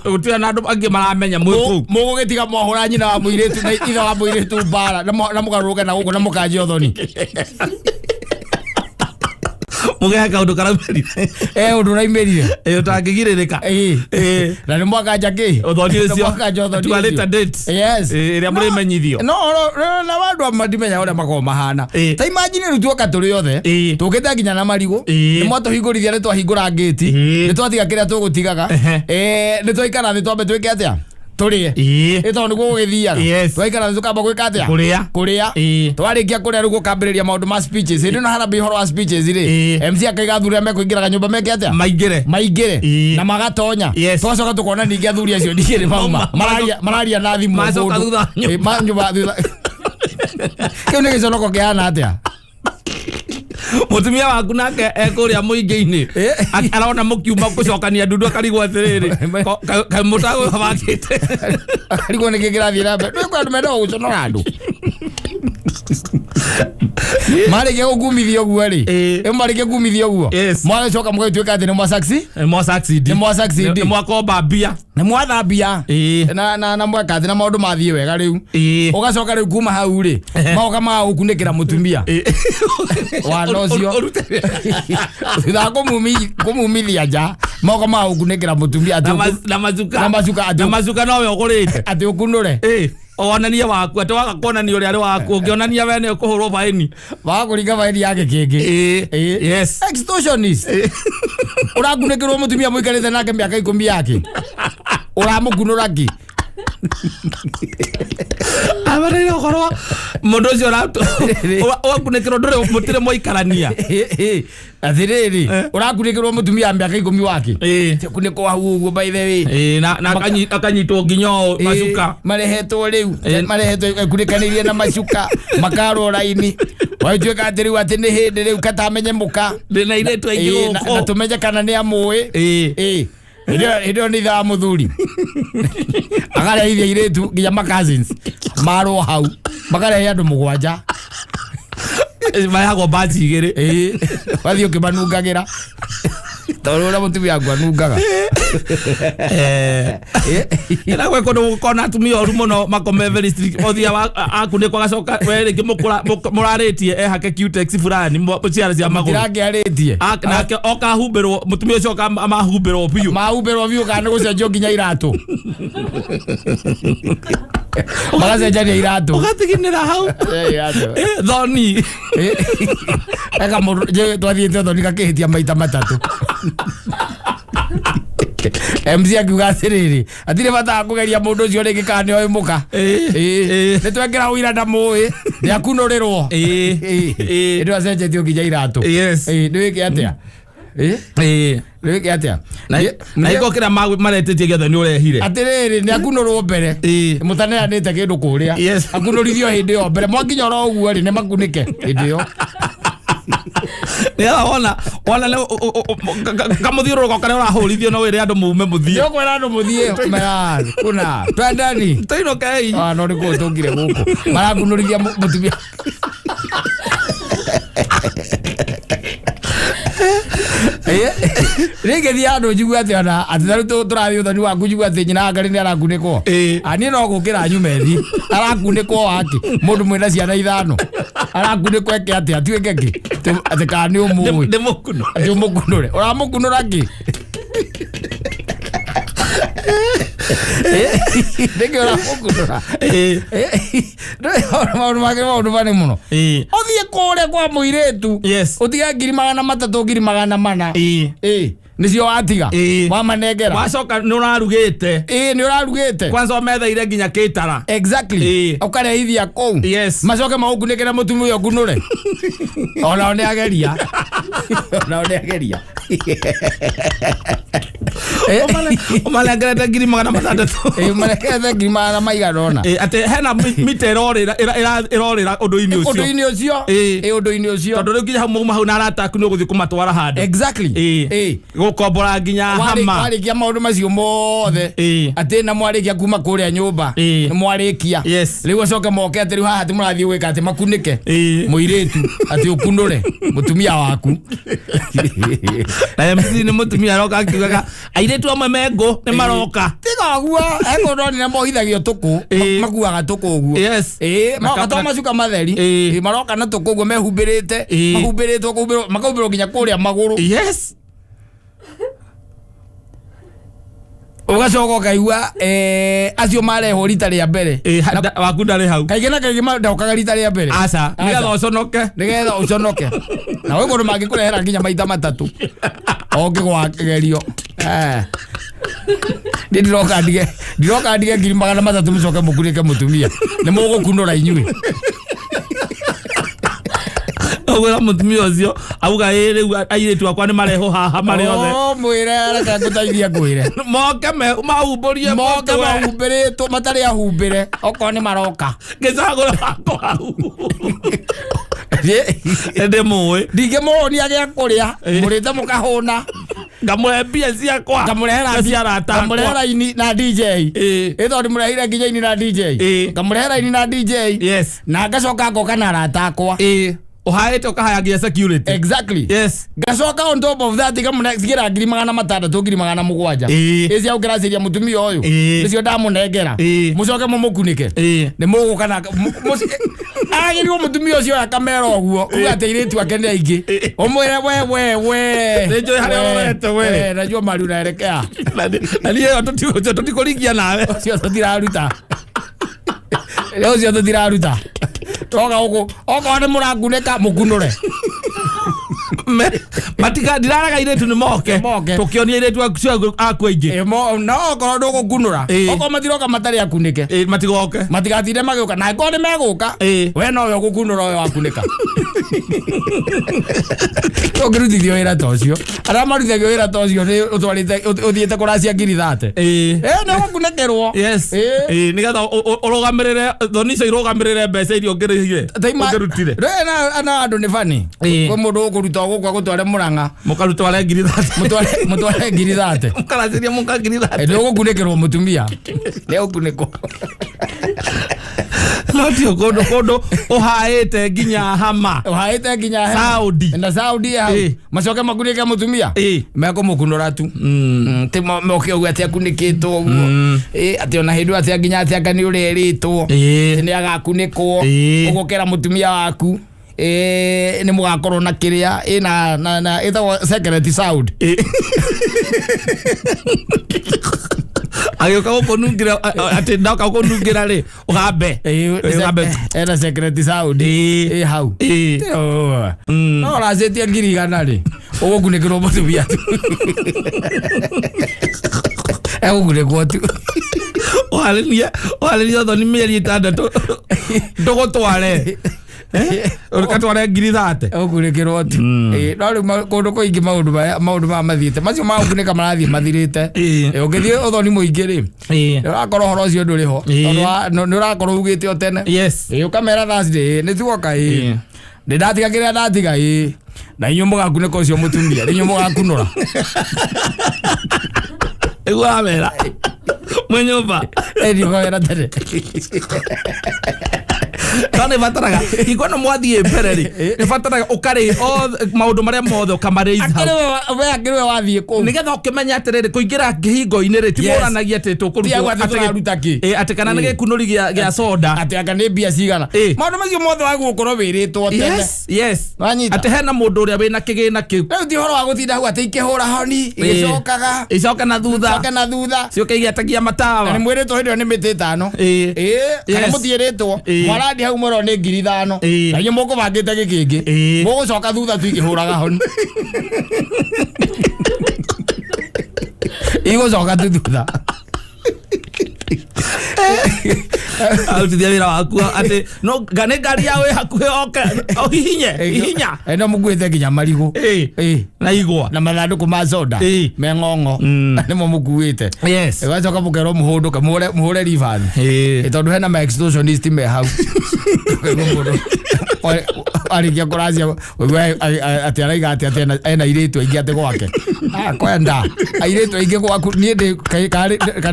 [SPEAKER 2] Gũtirĩ na andũ angĩ maramenya mwĩ kũu.
[SPEAKER 1] Mũgũgĩtiga mwahũra nyina wa mũirĩtu na ithe wa mũirĩtu mbara na mũgarũrũke na gũkũ na mũkanjia ũthoni.
[SPEAKER 2] Mũgehe kaũndũ karaumĩrire.
[SPEAKER 1] Ũndũ ũraimĩrire.
[SPEAKER 2] Ũtangĩgirĩrĩka.
[SPEAKER 1] Na nĩ mwakanja kĩ?
[SPEAKER 2] Ũthoni
[SPEAKER 1] Nĩ
[SPEAKER 2] ũcio.
[SPEAKER 1] mwakanja ũthoni
[SPEAKER 2] To a
[SPEAKER 1] ũcio.
[SPEAKER 2] later date.
[SPEAKER 1] Yes.
[SPEAKER 2] Ĩrĩa mũrĩmenyithio.
[SPEAKER 1] No na andũ matimenya ũrĩa makoragwo mahana. Ta imagine rĩu tuoka tũrĩ othe, tũkĩte nginya na marigũ. Nĩ mwatũhingũrithia, nĩ twahingũra ngĩti, nĩ twatiga kĩrĩa tũgũtigaga. Nĩ twaikara thĩ twambe twĩke atĩa, tũrĩe. Tondũ nĩguo gũgĩthiaga. Twaikara thĩ tũkamba gwĩka atĩa?
[SPEAKER 2] Kũrĩa.
[SPEAKER 1] Kũrĩa. Twarĩkia kũrĩa, rĩu gũkambĩrĩria maũndũ ma speeches. Hĩndĩ ĩno harambĩ ũhoro wa speeches rĩ, MC akaiga athuri arĩa mekũingĩraga nyũmba meke atĩa?
[SPEAKER 2] Maingĩre.
[SPEAKER 1] Maingĩre. Na magatonya. Twacoka tukona ningĩ athuri acio ningĩ nĩ mauma. Mararia na thimũ
[SPEAKER 2] Macoka
[SPEAKER 1] kũndũ.
[SPEAKER 2] thutha wa nyũmba.
[SPEAKER 1] Nyũmba thutha. Kĩu nĩ gĩconoko kĩhana atĩa?
[SPEAKER 2] Mutumia waku nake ekũrĩa mũingĩ-inĩ. Arona mũkiuma gũcokania ndundu, akarigwo atĩrĩrĩ, kaĩ mũtagũbangĩte?
[SPEAKER 1] Akarigwo nĩkĩ kĩrathiĩ na mbere. Nĩ andũ mendaga gũconora andũ. Marĩkia gũkumithia ũguo rĩ,
[SPEAKER 2] Ĩ.
[SPEAKER 1] ĩ marĩkia kumithia ũguo, mwagĩcoka mũgagĩtuĩka atĩ nĩ mwa succeed.
[SPEAKER 2] Nĩ mwa succeed.
[SPEAKER 1] Nĩ mwa succeed.
[SPEAKER 2] Nĩ mwakomba mbia.
[SPEAKER 1] Nĩ mwathambia. Na mweka atĩ na maũndũ mathiĩ wega rĩu. Ũgacoka rĩu kuma hau rĩ, magoka magagũkunĩkĩra mũtumia wana ũcio.
[SPEAKER 2] Ũrute
[SPEAKER 1] thutha wa kũmumithia nja, magoka magagũkunĩkĩra mũtumia atĩ
[SPEAKER 2] na na macuka.
[SPEAKER 1] Na macuka atĩ
[SPEAKER 2] Na macuka nowe ũgũrĩte.
[SPEAKER 1] Atĩ ũkunũre.
[SPEAKER 2] Ĩ, wonanie waku, atĩ waga kuonania ũrĩa arĩ waku, ũngĩonania we nĩ ũkũhũrwo baĩni.
[SPEAKER 1] Magakũringa baĩni ya gĩkĩngĩ. Extortionist. Ũrakunĩkĩrwo mũtumia mũikarĩte nake mĩaka 10 yake, ũramũkunũra kĩ?
[SPEAKER 2] Abataire gũkorwo mũndũ ũcio ũgakunĩkĩrwo ndũrĩ mũtirĩ mwaikarania.
[SPEAKER 1] Atĩrĩrĩ, ũrakunĩkĩrwo mũtumia wa mĩaka 10 wake, kunĩkwo hau ũguo, by the way.
[SPEAKER 2] Ĩ, na akanyitwo nginya ũũ macuka.
[SPEAKER 1] Marehetwo rĩu, marehetwo ekunĩkanĩirie na macuka, makarwo raini, wagĩtuĩka atĩ rĩu atĩ nĩ hĩndĩ rĩu katamenye mũka.
[SPEAKER 2] Ndĩna airĩtu aingĩ
[SPEAKER 1] Na
[SPEAKER 2] gũkũ.
[SPEAKER 1] tũmenye kana nĩ amũĩ. Hĩndĩ ĩyo nĩ ithaa mũthuri akarehithia airĩtu nginya ma cousins marwo hau, makarehe andũ 7.
[SPEAKER 2] Marehagwo mbaci 2.
[SPEAKER 1] Ĩ, wathiĩ ũkĩmanungagĩra tondũ ũrĩa mũtumia waku anungaga.
[SPEAKER 2] Na gwĩ kũndũ gũkorwo na atumia oru mũno, makome very strict. Ũthia akunĩkwo agacoka we rĩngĩ mũrarĩtie ehake cutex fulani ciara cia magũrũ.
[SPEAKER 1] Tirakĩarĩtie.
[SPEAKER 2] Nake oka humbĩrwo, mũtumia ũcio oka mahumbĩrwo biũ.
[SPEAKER 1] Mahumbĩrwo biũ, kana nĩ gũcenjio nginya iratũ, magacenjania iratũ.
[SPEAKER 2] Ũgatiginĩra hau.
[SPEAKER 1] Iratũ.
[SPEAKER 2] Thoni.
[SPEAKER 1] Eka mũndũ twathiĩte thoni gakĩhĩtia maita 3. MC akiuga atĩrĩrĩ, atirĩ bata wa kũgeria mũndũ ũcio rĩngĩ kana nĩoĩ mũka. Nĩ twekĩra ũira ndamũĩ, nĩ akunũrĩrwo. Hĩndĩ ĩyo acenjetio nginya iratũ. Nĩ wĩke atĩa? Nĩ wĩke atĩa?
[SPEAKER 2] Na iko kĩrĩa maretĩtie gĩothe nĩ ũrehire.
[SPEAKER 1] Atĩrĩrĩ, nĩ akunũrwo mbere mũtaneanĩte kĩndũ kũrĩa. Akunũrithio hĩndĩ ĩyo mbere mwakinya oro ũguo rĩ, nĩ makunĩke hĩndĩ ĩyo.
[SPEAKER 2] Nĩgetha wona nĩ kamũthiũrũrũko karĩa ũrahũrithio no wĩre andũ mume mũthiĩ.
[SPEAKER 1] Nĩ ũkwĩra andũ mũthiĩ mera kuna twendani.
[SPEAKER 2] Tũinũkei.
[SPEAKER 1] Ah, no nĩ kũũ tũngire gũkũ marakunũrithia mũtumia. Rĩngĩ thiĩ handũ njigue atĩ ona atĩ tarĩu tũrathiĩ ũthoni waku, njigue atĩ nyina wa Ngarĩ nĩ arakunĩkwo. Niĩ no gũkĩra nyume thi arakunĩkwo wake, mũndũ mwĩna ciana 5 arakunĩkwo eke atĩ atuĩke kĩ? Atĩ kana nĩ ũmũĩ?
[SPEAKER 2] Ndĩmũkunũre.
[SPEAKER 1] Atĩ ũmũkunũre, ũramũkunũra kĩ? Nĩkĩ ũramũkunũra? Maũndũ make, maũndũ marĩ mũno. Ũthiĩ kũrĩa kwa mũirĩtu, ũtige 300,000, 400,000. Nĩcio watiga. Wamanengera.
[SPEAKER 2] Wacoka nĩ ũrarugĩte.
[SPEAKER 1] Ĩ, nĩ ũrarugĩte.
[SPEAKER 2] Kwanza ũmetheire nginya kĩtara.
[SPEAKER 1] Ũkarehithia kũu. Macoke magũkunĩkĩre mũtumia ũyũ ũkunũre. Onao nĩ ageria, onao nĩ ageria.
[SPEAKER 2] Ũmanengerete 600,000.
[SPEAKER 1] Ĩ, marekerete ngiri magana maigana ũna.
[SPEAKER 2] Atĩ hena mita ĩrorĩra ĩrorĩra ũndũ-inĩ ũcio.
[SPEAKER 1] Ũndũ-inĩ ũcio. Ĩ, ũndũ-inĩ ũcio.
[SPEAKER 2] Tondũ rĩu nginya hau mauma hau na arata aku nĩ ũgũthiĩ kũmatwara handũ. Gũkombora nginya hama.
[SPEAKER 1] Warĩkia maũndũ macio mothe, atĩ na mwarĩkia kuma kũrĩa nyũmba, nĩ mwarĩkia, rĩu acoke moke atĩ rĩu haha atĩ mũrathiĩ gwĩka atĩ makunĩke mũirĩtu, atĩ ũkunũre mũtumia waku.
[SPEAKER 2] Na MC nĩ mũtumia aroka akiugaga airĩtu amwe mengũ nĩ maroka.
[SPEAKER 1] Tiga ũguo, ekũndũ ndonire mohithagio tũkũ, makuaga tũkũ ũguo. Maroka to macuka matheri. Maroka na tũkũ ũguo mehumbĩrĩte, mahumbĩrĩtwo kũhumbĩrwo, makahumbĩrwo nginya kũrĩa magũrũ. Ũgacoka ũkaigua, acio marehwo rita rĩa mbere.
[SPEAKER 2] Waku ndarĩ hau.
[SPEAKER 1] Kaingĩ na kaingĩ ndokaga rita rĩa mbere.
[SPEAKER 2] Aca,
[SPEAKER 1] Aca.
[SPEAKER 2] nĩgetha ũconoke.
[SPEAKER 1] Nĩgetha ũconoke. Na gwĩ kũndũ mangĩkũrehera nginya maita 3 ũngĩgwa kĩgerio. Niĩ ndiroka ndige 300,000 mũcoke mũkunĩke mũtumia, nĩ mũgũkunũra inyuĩ.
[SPEAKER 2] Ũgwĩra mũtumia ũcio auga ĩ rĩu airĩtu akwa nĩ marehwo haha marĩ othe.
[SPEAKER 1] O mwĩre, reke ngũteithie ngwĩre.
[SPEAKER 2] Moke mahumbũrie
[SPEAKER 1] Moke
[SPEAKER 2] mũtwe.
[SPEAKER 1] mahumbĩrĩtwo, matarĩ ahumbĩre, okorwo nĩ maroka.
[SPEAKER 2] Ngĩcagũra wakwa hau. Ndĩmũĩ.
[SPEAKER 1] Ndingĩmũhũnia gĩa kũrĩa.
[SPEAKER 2] Ĩ.
[SPEAKER 1] Mũrĩte mũkahũna.
[SPEAKER 2] Ngamũhe mbia ciakwa.
[SPEAKER 1] Ngamũrehera
[SPEAKER 2] Na cia arata akwa.
[SPEAKER 1] Ngamũrehera ini na DJ.
[SPEAKER 2] Ĩ.
[SPEAKER 1] Ĩ tondũ ndĩmũrehire nginya ini na DJ.
[SPEAKER 2] Ĩ.
[SPEAKER 1] Ngamũrehera ini na DJ.
[SPEAKER 2] Yes.
[SPEAKER 1] Na ngacoka ngoka na arata akwa.
[SPEAKER 2] Ĩ. Ũhaĩte ũkahaya nginya security.
[SPEAKER 1] Exactly.
[SPEAKER 2] Yes.
[SPEAKER 1] Ngacoka on top of that ngamũnengera 600,000, 700,000.
[SPEAKER 2] Ĩ.
[SPEAKER 1] Ĩ cia gũkĩracĩria mũtumia ũyũ.
[SPEAKER 2] Ĩ.
[SPEAKER 1] Nĩcio ndamũnengera.
[SPEAKER 2] Ĩ.
[SPEAKER 1] Mũcoke mũmũkunĩke.
[SPEAKER 2] Ĩ.
[SPEAKER 1] Nĩ mũgũka na agĩrĩirwo mũtumia ũcio akamera ũguo uga atĩ airĩtu ake nĩ aingĩ, ũmwĩre we we we.
[SPEAKER 2] Nĩ njũĩ harĩa ũrorete we.
[SPEAKER 1] Najua mali unaelekea.
[SPEAKER 2] Na niĩ ĩyo ũcio tũtikũringia nawe.
[SPEAKER 1] Ũcio tũtiraruta, ũcio tũtiraruta, toka gũkũ okorwo nĩ mũrakunĩka mũkunũre.
[SPEAKER 2] Matika ndiraraga airĩtu nĩ moke.
[SPEAKER 1] Moke.
[SPEAKER 2] Tũkĩonia airĩtu acio aku aingĩ.
[SPEAKER 1] Ĩ, no okorwo ndũgũkunũra,
[SPEAKER 2] Ĩ.
[SPEAKER 1] okorwo matiroka matarĩ akunĩke,
[SPEAKER 2] Ĩ, matigoke.
[SPEAKER 1] matigatinde magĩũka, na angĩkorwo nĩ megũka,
[SPEAKER 2] Ĩ.
[SPEAKER 1] we nowe ũgũkunũra ũyũ wakunĩka. Ũngĩrutithio wĩra ta ũcio, arĩa marutithagio wĩra ta ũcio nĩ ũtwarĩte ũthiĩte kũracia 30,000.
[SPEAKER 2] Ĩ.
[SPEAKER 1] Ĩ, nĩ ũgũkunĩkĩrwo.
[SPEAKER 2] Yes.
[SPEAKER 1] Ĩ.
[SPEAKER 2] Ĩ, nĩgetha ũrũgamĩrĩre thoni icio, irũgamĩrĩre mbeca iria ũngĩrĩhire, ũngĩrutire.
[SPEAKER 1] Rĩ, na andũ nĩ bani.
[SPEAKER 2] Ĩ.
[SPEAKER 1] Kwĩ mũndũ ũkũruta gũkũ agũtware Mũrang'a.
[SPEAKER 2] Mũkarutware 30,000.
[SPEAKER 1] Mũtware 30,000.
[SPEAKER 2] Mũkaracĩria mũka 30,000.
[SPEAKER 1] Nĩ ũgũkunĩkĩrwo, mũtumia nĩ ũkunĩkwo.
[SPEAKER 2] No tio kũndũ ũhaĩte nginya hama.
[SPEAKER 1] Ũhaĩte nginya hema.
[SPEAKER 2] Saudi.
[SPEAKER 1] Na Saudi hau.
[SPEAKER 2] Ĩ.
[SPEAKER 1] Macoke makunĩke mũtumia.
[SPEAKER 2] Ĩ.
[SPEAKER 1] Mekũmũkunũra tu. Ti moke ũguo atĩ akunĩkĩtwo ũguo. Ĩ, atĩ ona hĩndĩ ĩyo atĩ nginya atĩ anga nĩ ũrerĩtwo.
[SPEAKER 2] Ĩ.
[SPEAKER 1] Atĩ nĩ agakunĩkwo.
[SPEAKER 2] Ĩ.
[SPEAKER 1] Ũgũkĩra mũtumia waku. Ĩ, nĩ mũgakorwo na kĩrĩa ĩna na ĩtagwo secret sound.
[SPEAKER 2] Agĩũka gũkũnungĩra atĩ ndoka gũkũnungĩra rĩ, ũgambe.
[SPEAKER 1] Ĩ,
[SPEAKER 2] Ũgambe.
[SPEAKER 1] ena secret sound.
[SPEAKER 2] Ĩ.
[SPEAKER 1] Ĩ hau.
[SPEAKER 2] Ĩ.
[SPEAKER 1] No ũracĩtie 100,000 rĩ, ũgũkunĩkĩrwo mũtumia tu, egũkunĩkwo tu.
[SPEAKER 2] Ũharĩrie ũthoni mĩeri 6 ndũgũtware ũgatware 30,000.
[SPEAKER 1] Egũkunĩkĩrwo tu. Ĩ, no rĩu kũndũ kũingĩ maũndũ maya mathiĩte macio ma gũkunĩka marathiĩ mathirĩte.
[SPEAKER 2] Ĩ.
[SPEAKER 1] Ĩ, ũngĩthiĩ ũthoni mũingĩ rĩ,
[SPEAKER 2] Ĩ.
[SPEAKER 1] nĩ ũrakorwo ũhoro ũcio ndũrĩ ho.
[SPEAKER 2] Ĩ.
[SPEAKER 1] Tondũ nĩ ũrakorwo ugĩte o tene.
[SPEAKER 2] Yes.
[SPEAKER 1] Ĩ, ũkamera Thursday, ĩ, nĩ tuoka, ĩ
[SPEAKER 2] Ĩ.
[SPEAKER 1] nĩ ndatiga kĩrĩa ndatiga, ĩ na inyuĩ mũgakunĩka ũcio mũtumia, nĩ inyuĩ mũgakunũra.
[SPEAKER 2] Nĩguo wamera mwĩ nyũmba.
[SPEAKER 1] Ĩ, ndiũkawĩra tene.
[SPEAKER 2] No nĩ bataraga hingo ĩno mwathiĩ mbere rĩ, nĩ bataraga ũkarĩ maũndũ marĩa mothe ũkamarĩ hau.
[SPEAKER 1] We akĩrĩ we wathiĩ kũu.
[SPEAKER 2] Nĩgetha ũkĩmenya atĩrĩrĩ, kũingĩra kĩhingo-inĩ rĩ, ti
[SPEAKER 1] Yes.
[SPEAKER 2] mũranagia atĩ
[SPEAKER 1] Ti au atĩ tũraruta kĩ.
[SPEAKER 2] Ĩ, atĩ kana nĩ
[SPEAKER 1] Ĩ.
[SPEAKER 2] gĩkunũri gĩa soda.
[SPEAKER 1] Atĩ anga nĩ mbia cigana.
[SPEAKER 2] Ĩ.
[SPEAKER 1] Maũndũ macio mothe wagĩrĩirwo gũkorwo wĩrĩtwo tene.
[SPEAKER 2] Yes.
[SPEAKER 1] Wanyita?
[SPEAKER 2] Atĩ hena mũndũ ũrĩa wĩna kĩgĩna kĩu.
[SPEAKER 1] Rĩu ti ũhoro wa gũtinda hau atĩ ikĩhũra honi igĩcokaga.
[SPEAKER 2] Icoke na thutha.
[SPEAKER 1] Coke na thutha.
[SPEAKER 2] Ciũke igĩetagia
[SPEAKER 1] Na nĩ
[SPEAKER 2] matawa.
[SPEAKER 1] mwĩrĩtwo hĩndĩ ĩyo nĩ mĩtĩ 5.
[SPEAKER 2] Ĩ.
[SPEAKER 1] Ĩ, kana
[SPEAKER 2] Yes.
[SPEAKER 1] mũtiĩrĩtwo.
[SPEAKER 2] Ĩ.
[SPEAKER 1] Mwarandi hau mwĩrwo nĩ 5,000.
[SPEAKER 2] Ĩ.
[SPEAKER 1] Na inyuĩ mũkũbangĩte gĩkĩngĩ.
[SPEAKER 2] Ĩ.
[SPEAKER 1] Mũgũcoka thutha tu ikĩhũraga honi, igũcoka tu thutha.
[SPEAKER 2] Arutithia wĩra waku atĩ no nĩ ngari ya wĩ hakuhĩ oke ũhihinye hihinya.
[SPEAKER 1] Ĩ, no mũkuĩte nginya marigũ.
[SPEAKER 2] Ĩ.
[SPEAKER 1] Ĩ.
[SPEAKER 2] Na igwa.
[SPEAKER 1] Na mathandũkũ ma soda.
[SPEAKER 2] Ĩ.
[SPEAKER 1] Me ng'ong'o. Nĩmo mũkuĩte.
[SPEAKER 2] Yes.
[SPEAKER 1] Ĩgacoka mũkerwo mũhũndũke, mũhũre reverse.
[SPEAKER 2] Ĩ.
[SPEAKER 1] Ĩ, tondũ hena ma extortionist me hau. Ũkaigua mũndũ arĩkia kũracia ũigua atĩ araiga atĩ ena airĩtu aingĩ atĩ gwake. Ah, kwenda airĩtu aingĩ gwaku, niĩ ndĩ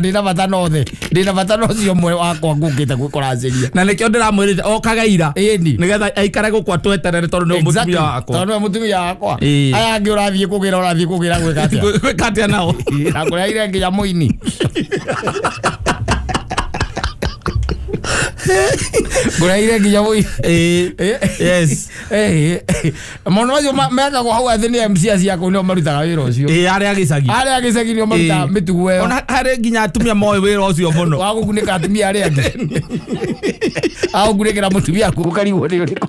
[SPEAKER 1] ndĩna bata na othe, ndĩna bata na ũcio ũmwe wakwa ngũkĩte kũracĩria.
[SPEAKER 2] Na nĩkĩo ndĩramwĩrĩte okaga ira.
[SPEAKER 1] Ĩni.
[SPEAKER 2] Nĩgetha aikare gũkũ atweterere tondũ nĩ
[SPEAKER 1] Exactly.
[SPEAKER 2] mũtumia wakwa.
[SPEAKER 1] Tondũ nĩwe mũtumia wakwa.
[SPEAKER 2] Ĩ.
[SPEAKER 1] Aya angĩ ũrathiĩ kũgĩra, ũrathiĩ kũgĩra gwĩka atĩa?
[SPEAKER 2] Gwĩka atĩa nao?
[SPEAKER 1] Na kũreheire nginya mũini, ngũreheire nginya mũini.
[SPEAKER 2] Ĩ. Yes.
[SPEAKER 1] Maũndũ macio mekagwo hau atĩ nĩ MC acio akũu nĩo marutaga wĩra ũcio.
[SPEAKER 2] Ĩ, arĩa gĩcagi.
[SPEAKER 1] Arĩa gĩcagi nĩo marutaga
[SPEAKER 2] Ĩ.
[SPEAKER 1] mĩtugo ĩyo.
[SPEAKER 2] Ona harĩ nginya atumia moĩ wĩra ũcio mũno.
[SPEAKER 1] Wa gũkunĩka atumia arĩa angĩ, agũkunĩkĩra mũtumia aku ũkarigwo nĩ ũrĩkũ.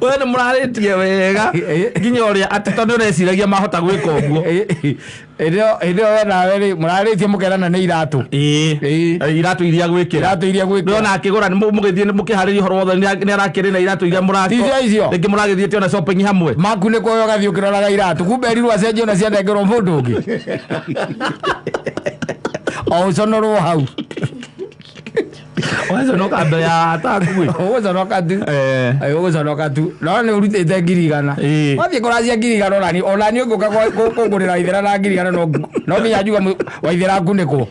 [SPEAKER 2] We nĩ mũrarĩtie wega nginya ũrĩa atĩ tondũ nĩ ũreciragia mahota gwĩka ũguo.
[SPEAKER 1] Hĩndĩ ĩyo we nawe rĩ, mũrarĩtie mũkerana nĩ iratũ.
[SPEAKER 2] Ĩĩ.
[SPEAKER 1] Ĩĩ.
[SPEAKER 2] Iratũ iria gwĩkĩra.
[SPEAKER 1] Iratũ iria gwĩkĩra.
[SPEAKER 2] Ndĩrona akĩgũra nĩ mũgĩthiĩ mũkĩharĩria ũhoro wothe nĩ arakĩrĩ na iratũ iria mũra
[SPEAKER 1] Ti icio.
[SPEAKER 2] Rĩngĩ mũragĩthiĩte ona shopping hamwe.
[SPEAKER 1] Maku nĩ kuoya ũgathiĩ ũkĩroraga iratũ, kumbe erirwo acenjie ona cianengerwo mũndũ ũngĩ, o ũconorwo hau.
[SPEAKER 2] Waconoka mbere ya ataku.
[SPEAKER 1] Ũgũconoka tu. Ũgũconoka tu, no nĩ ũrutĩte 100,000.
[SPEAKER 2] Ĩĩ.
[SPEAKER 1] Wathiĩ kũracia 100,000, onani ũngĩũka kũngũrĩra Waithera na 100,000, no nginya njuga Waithera ngunĩkwo.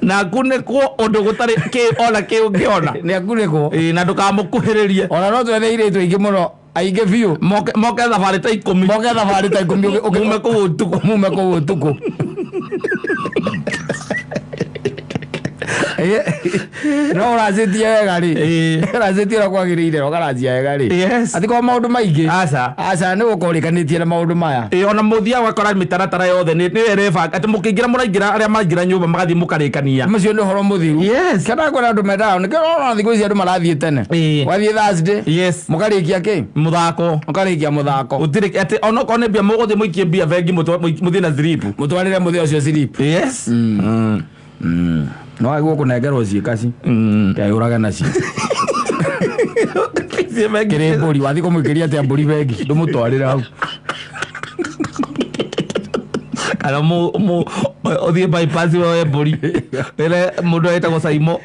[SPEAKER 2] Na kunĩkwo ũndũ gũtarĩ kĩ ona kĩ ũngĩona.
[SPEAKER 1] Nĩ akunĩkwo.
[SPEAKER 2] Ĩĩ, na ndũkamũkuhĩrĩrie.
[SPEAKER 1] Ona no twethe airĩtu aingĩ mũno, aingĩ biũ.
[SPEAKER 2] Moke thabarĩ ta 10.
[SPEAKER 1] Moke thabarĩ ta 10.
[SPEAKER 2] Mume kũu ũtukũ.
[SPEAKER 1] Mume kũu ũtukũ. No ũracĩtie wega rĩ.
[SPEAKER 2] Ĩĩ.
[SPEAKER 1] Ũracĩtie ũrĩa kwagĩrĩire, ũkaracia wega rĩ.
[SPEAKER 2] Yes.
[SPEAKER 1] Atikorwo maũndũ maingĩ.
[SPEAKER 2] Aca.
[SPEAKER 1] Aca, nĩ gũkorwo ũrĩkanĩtie na maũndũ maya.
[SPEAKER 2] Ĩĩ, ona mũthiaga ũgakora mĩtaratara yothe nĩ ĩrebanga atĩ mũkĩingĩra, mũraingĩra, arĩa maraingĩra nyũmba magathiĩ mũkarĩkania.
[SPEAKER 1] Macio nĩ ũhoro mũthiru.
[SPEAKER 2] Yes.
[SPEAKER 1] Kana kwĩna andũ mendaga, nĩkĩo ũrona thikũ ici andũ marathiĩ tene.
[SPEAKER 2] Ĩĩ.
[SPEAKER 1] Wathiĩ Thursday.
[SPEAKER 2] Yes.
[SPEAKER 1] Mũkarĩkia kĩ?
[SPEAKER 2] Mũthako.
[SPEAKER 1] Mũkarĩkia mũthako.
[SPEAKER 2] Gũtirĩ atĩ onokorwo nĩ mbia mũgũthiĩ mũikie mbia bengi, mũthiĩ na slip.
[SPEAKER 1] Mũtwarĩre mũthĩ ũcio slip.
[SPEAKER 2] Yes.
[SPEAKER 1] No agĩrĩirwo kũnengerwo ciĩkaci keyũrage nacio.
[SPEAKER 2] Ciĩ bengi.
[SPEAKER 1] Kĩrĩ mbũri, wathiĩ kũmũikĩria atĩa mbũri bengi, ndũmũtwarĩre hau.
[SPEAKER 2] Kana ũthiĩ bypass woe mbũri, ĩre mũndũ etagwo Saimo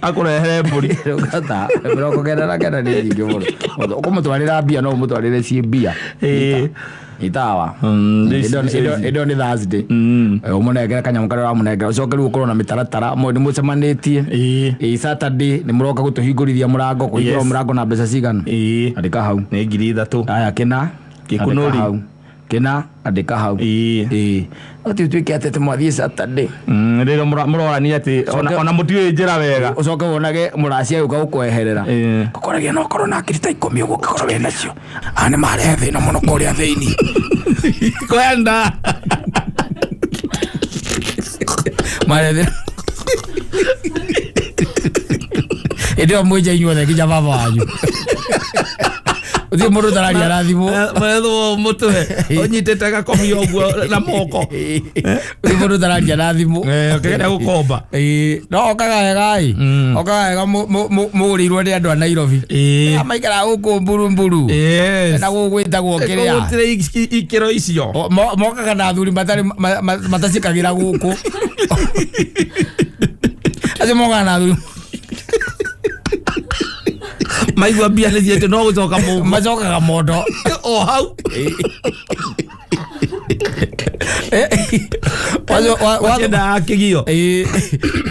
[SPEAKER 2] akũrehere mbũri.
[SPEAKER 1] Rũgata 99 nĩ nyingĩ mũno. Ũkũmũtwarĩra mbia, no ũmũtwarĩre ciĩ mbia.
[SPEAKER 2] Ĩĩ.
[SPEAKER 1] Itawa.
[SPEAKER 2] Ici.
[SPEAKER 1] Ĩndĩ ĩyo nĩ Thursday. Ũmũnengere kanyamũ karĩa ũramũnengera, ũcoke rĩu ũkorwo na mĩtaratara mwe nĩ mũcemanĩtie.
[SPEAKER 2] Ĩĩ.
[SPEAKER 1] Ĩ Saturday nĩ mũroka gũtũhingũrithia mũrango, kũhingũra
[SPEAKER 2] Yes.
[SPEAKER 1] mũrango na mbeca cigana?
[SPEAKER 2] Ĩĩ.
[SPEAKER 1] Andĩka hau.
[SPEAKER 2] Nĩ 3,000.
[SPEAKER 1] Aya, kĩna.
[SPEAKER 2] Gĩkunũri.
[SPEAKER 1] Andĩka hau. Kĩna, andĩka hau.
[SPEAKER 2] Ĩĩ.
[SPEAKER 1] Ĩĩ, no ti ũtuĩke atĩ mwathiĩ Saturday.
[SPEAKER 2] Rĩrĩa mũrorania atĩ ona mũtiũĩ njĩra wega.
[SPEAKER 1] Ũcoke wonage mũracia agĩũka gũkweherera.
[SPEAKER 2] Ĩĩ.
[SPEAKER 1] Gũkoragia no ũkorwo na ngiri ta 10 ũguo ũngĩkorwo wĩ nacio, aya nĩ marehe thĩna mũno kũrĩa thĩinĩ.
[SPEAKER 2] Kwenda.
[SPEAKER 1] Marehe thĩna hĩndĩ ĩyo mwĩnja inyuothe nginya baba wanyu, ũthiĩ mũndũ ũtararia na thimũ.
[SPEAKER 2] Methwo mũtwe ũnyitĩte gakobi ũguo na moko.
[SPEAKER 1] Ũthiĩ mũndũ ũtararia na thimũ.
[SPEAKER 2] Ũkĩgeria gũkomba.
[SPEAKER 1] Ĩĩ, no okaga wega ĩ, okaga wega mũgũrĩirwo nĩ andũ a Nairobi.
[SPEAKER 2] Ĩĩ.
[SPEAKER 1] Aya maikaraga gũkũ mburu mburu.
[SPEAKER 2] Yes.
[SPEAKER 1] Na gũkũ gwĩtagwo kĩrĩa.
[SPEAKER 2] Gũtirĩ ikĩro icio.
[SPEAKER 1] Mokaga na athuri matarĩ matacikagĩra gũkũ, acio mokaga na athuri.
[SPEAKER 2] Maigua mbia nĩ ciĩte no gũcoka mũhuko.
[SPEAKER 1] Macokaga mondo.
[SPEAKER 2] O hau. Wakiendaga kĩgio.
[SPEAKER 1] Ĩĩ,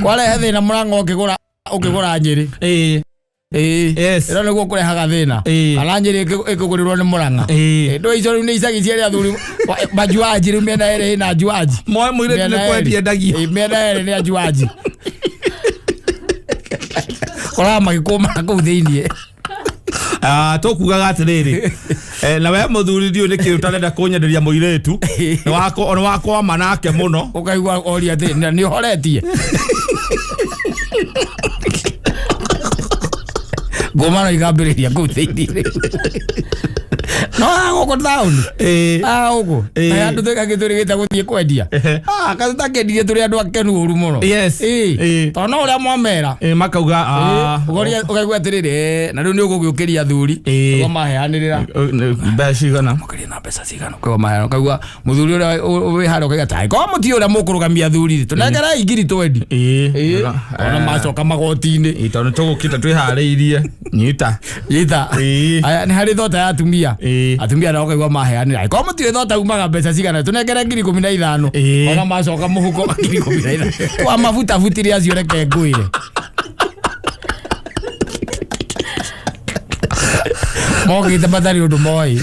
[SPEAKER 1] kwarehe thĩna mũrango ũkĩgũra Nyĩrĩ.
[SPEAKER 2] Ĩĩ.
[SPEAKER 1] Ĩĩ.
[SPEAKER 2] Yes.
[SPEAKER 1] Ĩno nĩguo kũrehaga thĩna.
[SPEAKER 2] Ĩĩ.
[SPEAKER 1] Kana Nyĩrĩ ĩkĩgũrĩrwo nĩ Mũrang'a.
[SPEAKER 2] Ĩĩ.
[SPEAKER 1] Ndũ icio rĩu nĩ icagi ciarĩ athuri majuaji, rĩu mĩena ĩrĩ ĩna njuaji.
[SPEAKER 2] Moe mũirĩtu nĩ
[SPEAKER 1] Mĩena
[SPEAKER 2] kwendia
[SPEAKER 1] ĩrĩ.
[SPEAKER 2] endagio.
[SPEAKER 1] Ĩĩ, mĩena ĩrĩ nĩ ajuaji, koraga magĩkũmana kũu thĩiniĩ.
[SPEAKER 2] Ah, tũkugaga atĩrĩrĩ, na we mũthuri, ndiũĩ nĩkĩ ũtarenda kũnyenderia mũirĩtu. Nĩ wakwama nake mũno.
[SPEAKER 1] Ũkaigua oria atĩ na nĩ ũhoretie ngũmano ikambĩrĩria kũu thĩiniĩ rĩu. No haha gũkũ taũni.
[SPEAKER 2] Ĩĩ.
[SPEAKER 1] Haha gũkũ.
[SPEAKER 2] Ĩĩ.
[SPEAKER 1] Aya andũ twĩkagĩ twĩrĩgĩte gũthiĩ kwendia.
[SPEAKER 2] Ehe.
[SPEAKER 1] Ah, kaĩ tũtakĩendirie tũrĩ andũ akenu ũru mũno.
[SPEAKER 2] Yes.
[SPEAKER 1] Ĩĩ.
[SPEAKER 2] Ĩĩ.
[SPEAKER 1] Tondũ no ũrĩa mwamera.
[SPEAKER 2] Ĩĩ, makauga ah,
[SPEAKER 1] Ũkoria ũkaigua atĩrĩrĩ, na rĩu nĩ ũgũgĩũkĩria athuri.
[SPEAKER 2] Ĩĩ.
[SPEAKER 1] Ũguo maheanĩrĩra.
[SPEAKER 2] Mbeca cigana?
[SPEAKER 1] Mũkĩria na mbeca cigana? Ũkaigua maheana, ũkaigua mũthuri ũrĩa wĩ harĩa ũkaiga taĩ korwo mũtiĩ ũrĩa mũkũrũgamia athuri rĩ, tũnengerei ngiri twendi.
[SPEAKER 2] Ĩĩ.
[SPEAKER 1] Ĩĩ. Ona macoka magoti-inĩ.
[SPEAKER 2] Ĩĩ, tondũ tũgũkĩte twĩharĩirie nyita.
[SPEAKER 1] Nyita.
[SPEAKER 2] Ĩĩ.
[SPEAKER 1] Aya, nĩ harĩ thota ya atumia.
[SPEAKER 2] Ĩĩ.
[SPEAKER 1] Atumia nao ũkaigua maheanĩra, korwo mũtiũĩ thota umaga mbeca cigana, tũnengere 15,000.
[SPEAKER 2] Ĩĩ.
[SPEAKER 1] Ona macoka mũhuko 15,000 twa mabutabutire acio, reke ngwĩre mokĩte matarĩ ũndũ moĩ.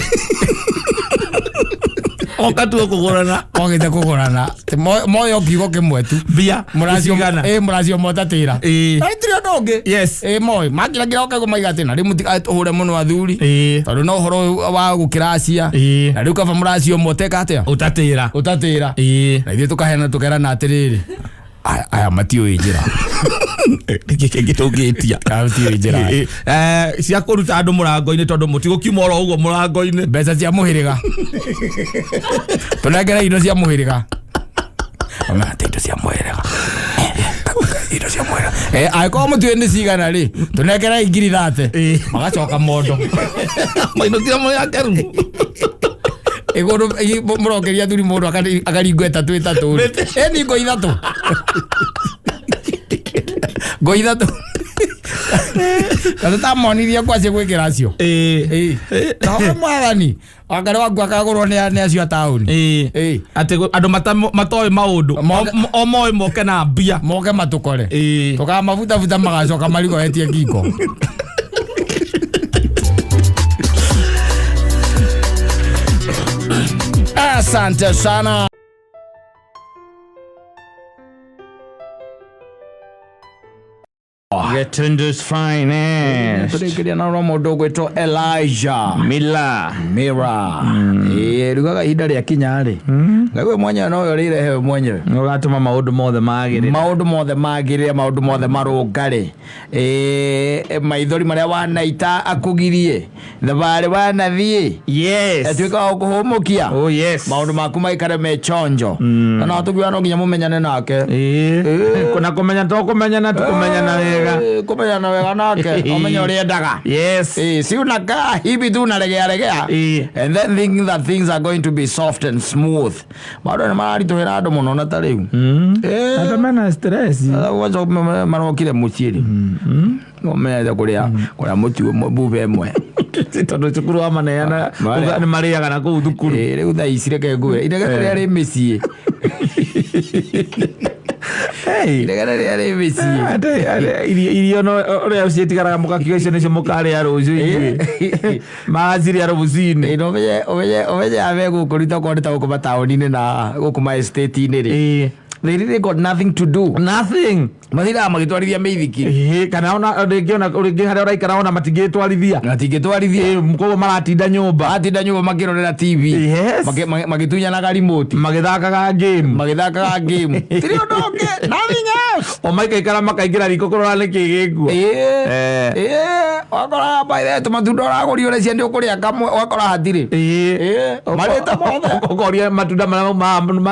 [SPEAKER 2] Oka tuo kũgũrana.
[SPEAKER 1] Mokĩte kũgũrana. Ti moĩ o kiugo kĩmwe tu.
[SPEAKER 2] Mbia
[SPEAKER 1] Mũracio.
[SPEAKER 2] cigana?
[SPEAKER 1] Ĩ, mũracio motatĩra.
[SPEAKER 2] Ĩĩ.
[SPEAKER 1] Na gũtirĩ ũndũ ũngĩ.
[SPEAKER 2] Yes.
[SPEAKER 1] Ĩ, moĩ makĩrakĩra ũkaigua maiga atĩ na rĩu mũtigatũhũre mũno athuri,
[SPEAKER 2] Ĩĩ.
[SPEAKER 1] tondũ no ũhoro ũyũ wa gũkĩracia.
[SPEAKER 2] Ĩĩ.
[SPEAKER 1] Na rĩu kaba mũracio ũmwe ũteka atĩa?
[SPEAKER 2] Ũtatĩra.
[SPEAKER 1] Ũtatĩra.
[SPEAKER 2] Ĩĩ.
[SPEAKER 1] Na ithuĩ tũkaheana, tũkerana atĩrĩrĩ, Aya matiũĩ njĩra.
[SPEAKER 2] Nĩkĩ kĩngĩ tũngĩtia?
[SPEAKER 1] Aya matiũĩ njĩra.
[SPEAKER 2] Cia kũruta andũ mũrango-inĩ tondũ mũtigũkiuma oro ũguo mũrango-inĩ.
[SPEAKER 1] Mbeca cia mũhĩrĩga, tũnengere indo cia mũhĩrĩga. Ona atĩ indo cia mũhĩrĩga, indo cia mũhĩrĩga, angĩkorwo mũtiũĩ nĩ cigana rĩ, tũnengere 30,000. Magacoka mondo.
[SPEAKER 2] Mainũkire mũrĩ akeru.
[SPEAKER 1] Ĩgũrũ mũrokeria thuri mũndũ akaringwo ĩtatũ ĩtatũ rĩ, ĩni ngo ithatũ, ngo ithatũ, na tũtamonirie kwacio gwĩkĩra acio. Nawe mwathani wakare waku akagũrwo nĩ acio a taũni.
[SPEAKER 2] Atĩ andũ matoĩ maũndũ. O moĩ moke na mbia.
[SPEAKER 1] Moke matũkore. Tũkamabutabuta magacoka marigoetie ngingo. Asante sana.
[SPEAKER 2] Getundu's finest.
[SPEAKER 1] Tũrĩkĩria na ũrĩa mũndũ ũgwĩtwo Elijah
[SPEAKER 2] Mila.
[SPEAKER 1] Mira. Ĩĩ, rugaga ihinda rĩa kinya rĩ, Ngai we mwenyewe nowe ũrĩrehe we mwenyewe.
[SPEAKER 2] Ũgatũma maũndũ mothe magĩrĩre.
[SPEAKER 1] Maũndũ mothe magĩrĩre, maũndũ mothe marũngare. Ĩĩ, maithori marĩa wanaita akũgirie, thabarĩ wanathiĩ atuĩka wa kũhũmũkia.
[SPEAKER 2] Oh yes.
[SPEAKER 1] Maũndũ maku maikare me chonjo, na no tũkiuga no nginya mũmenyane nake.
[SPEAKER 2] Kuna kũmenya to kũmenyana tu, kũmenyana wega.
[SPEAKER 1] Kũmenyana wega nake, ũmenye ũrĩa endaga. Si unakaa hivi tu unaregea regea and then thinking that things are going to be soft and smooth. Maũndũ nĩ mararitũhĩra andũ mũno na ta rĩu.
[SPEAKER 2] Andũ mena stress.
[SPEAKER 1] Wacoka marokire mũciĩ rĩ, ũmenyete kũrĩa mũtu mbube ĩmwe.
[SPEAKER 2] Tondũ cukuru wa maneana nĩ marĩaga na kũu thukuru.
[SPEAKER 1] Rĩu thaa ici reke ngwĩre, inegene rĩrĩa rĩ mĩciĩ, inegene rĩrĩa rĩ mĩciĩ.
[SPEAKER 2] Irio no ũrĩa ciĩtigaraga mũgakiuga icio nĩcio mũkarĩa rũciũ, inyuĩ magacirĩa rũcinĩ.
[SPEAKER 1] Na ũmenye ame gũkũ rita okorwo nĩ ta gũkũ mataũni-inĩ na gũkũ ma estate-inĩ rĩ, they really got nothing to do.
[SPEAKER 2] Nothing.
[SPEAKER 1] Mathindaga magĩtwarithia mĩithikiri.
[SPEAKER 2] Kana ona rĩngĩ, ona rĩngĩ harĩa ũraikara ona matingĩtwarithia.
[SPEAKER 1] Matingĩtwarithia.
[SPEAKER 2] Koguo maratinda nyũmba.
[SPEAKER 1] Matinda nyũmba makĩrorera TV. Magĩtunyanaga remote.
[SPEAKER 2] Magĩthakaga game.
[SPEAKER 1] Magĩthakaga game, tirĩ ũndũ ũngĩ, nothing else.
[SPEAKER 2] O maikaikara makaingĩra riko kũrora nĩkĩ gĩkuo.
[SPEAKER 1] Ĩĩ, wakora by the way tũmatunda ũragũria ũreciria nĩ ũkũrĩa kamwe, ũgakora hatirĩ. Marĩte mothe.
[SPEAKER 2] Ũkoria matunda marĩa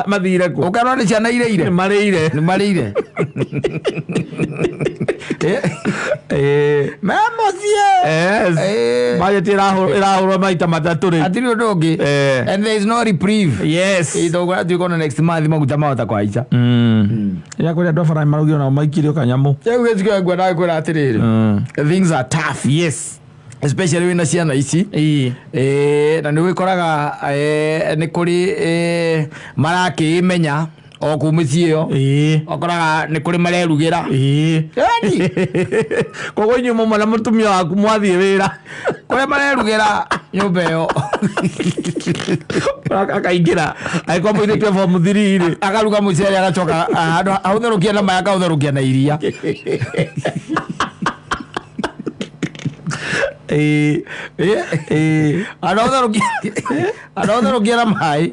[SPEAKER 2] mathire kũ.
[SPEAKER 1] Ũkerwo nĩ ciana ireire.
[SPEAKER 2] Nĩ marĩire.
[SPEAKER 1] Nĩ marĩire. Me mũciĩ.
[SPEAKER 2] Budget ĩrahũrwo maita matatũ rĩ.
[SPEAKER 1] Hatirĩ ũndũ ũngĩ. And there is no reprieve. Ĩĩ, tuona next month maguta mahota kũhaica.
[SPEAKER 2] Ya kũrĩa andũ a bara maraugire nao maikirio kanyamũ.
[SPEAKER 1] Rĩu gĩcigo ngwenda kwĩra atĩrĩrĩ, things are tough, especially wĩna ciana ici. Na nĩ wĩkoraga nĩ kũrĩ marakĩĩmenya o kũu mĩciĩ ĩyo. Ũkoraga nĩ kũrĩ marerugĩra. Yaani,
[SPEAKER 2] Koguo inyuĩ mũmwe na mũtumia waku mwathiĩ wĩra,
[SPEAKER 1] kũrĩa marerugĩra nyũmba ĩyo.
[SPEAKER 2] Akaingĩra angĩkorwo mũirĩtu e form 3 rĩ,
[SPEAKER 1] akaruga mũcere, agacoka handũ aũtherũkia na maĩ, akaũtherũkia na iria. Handũ aũtherũkia na maĩ,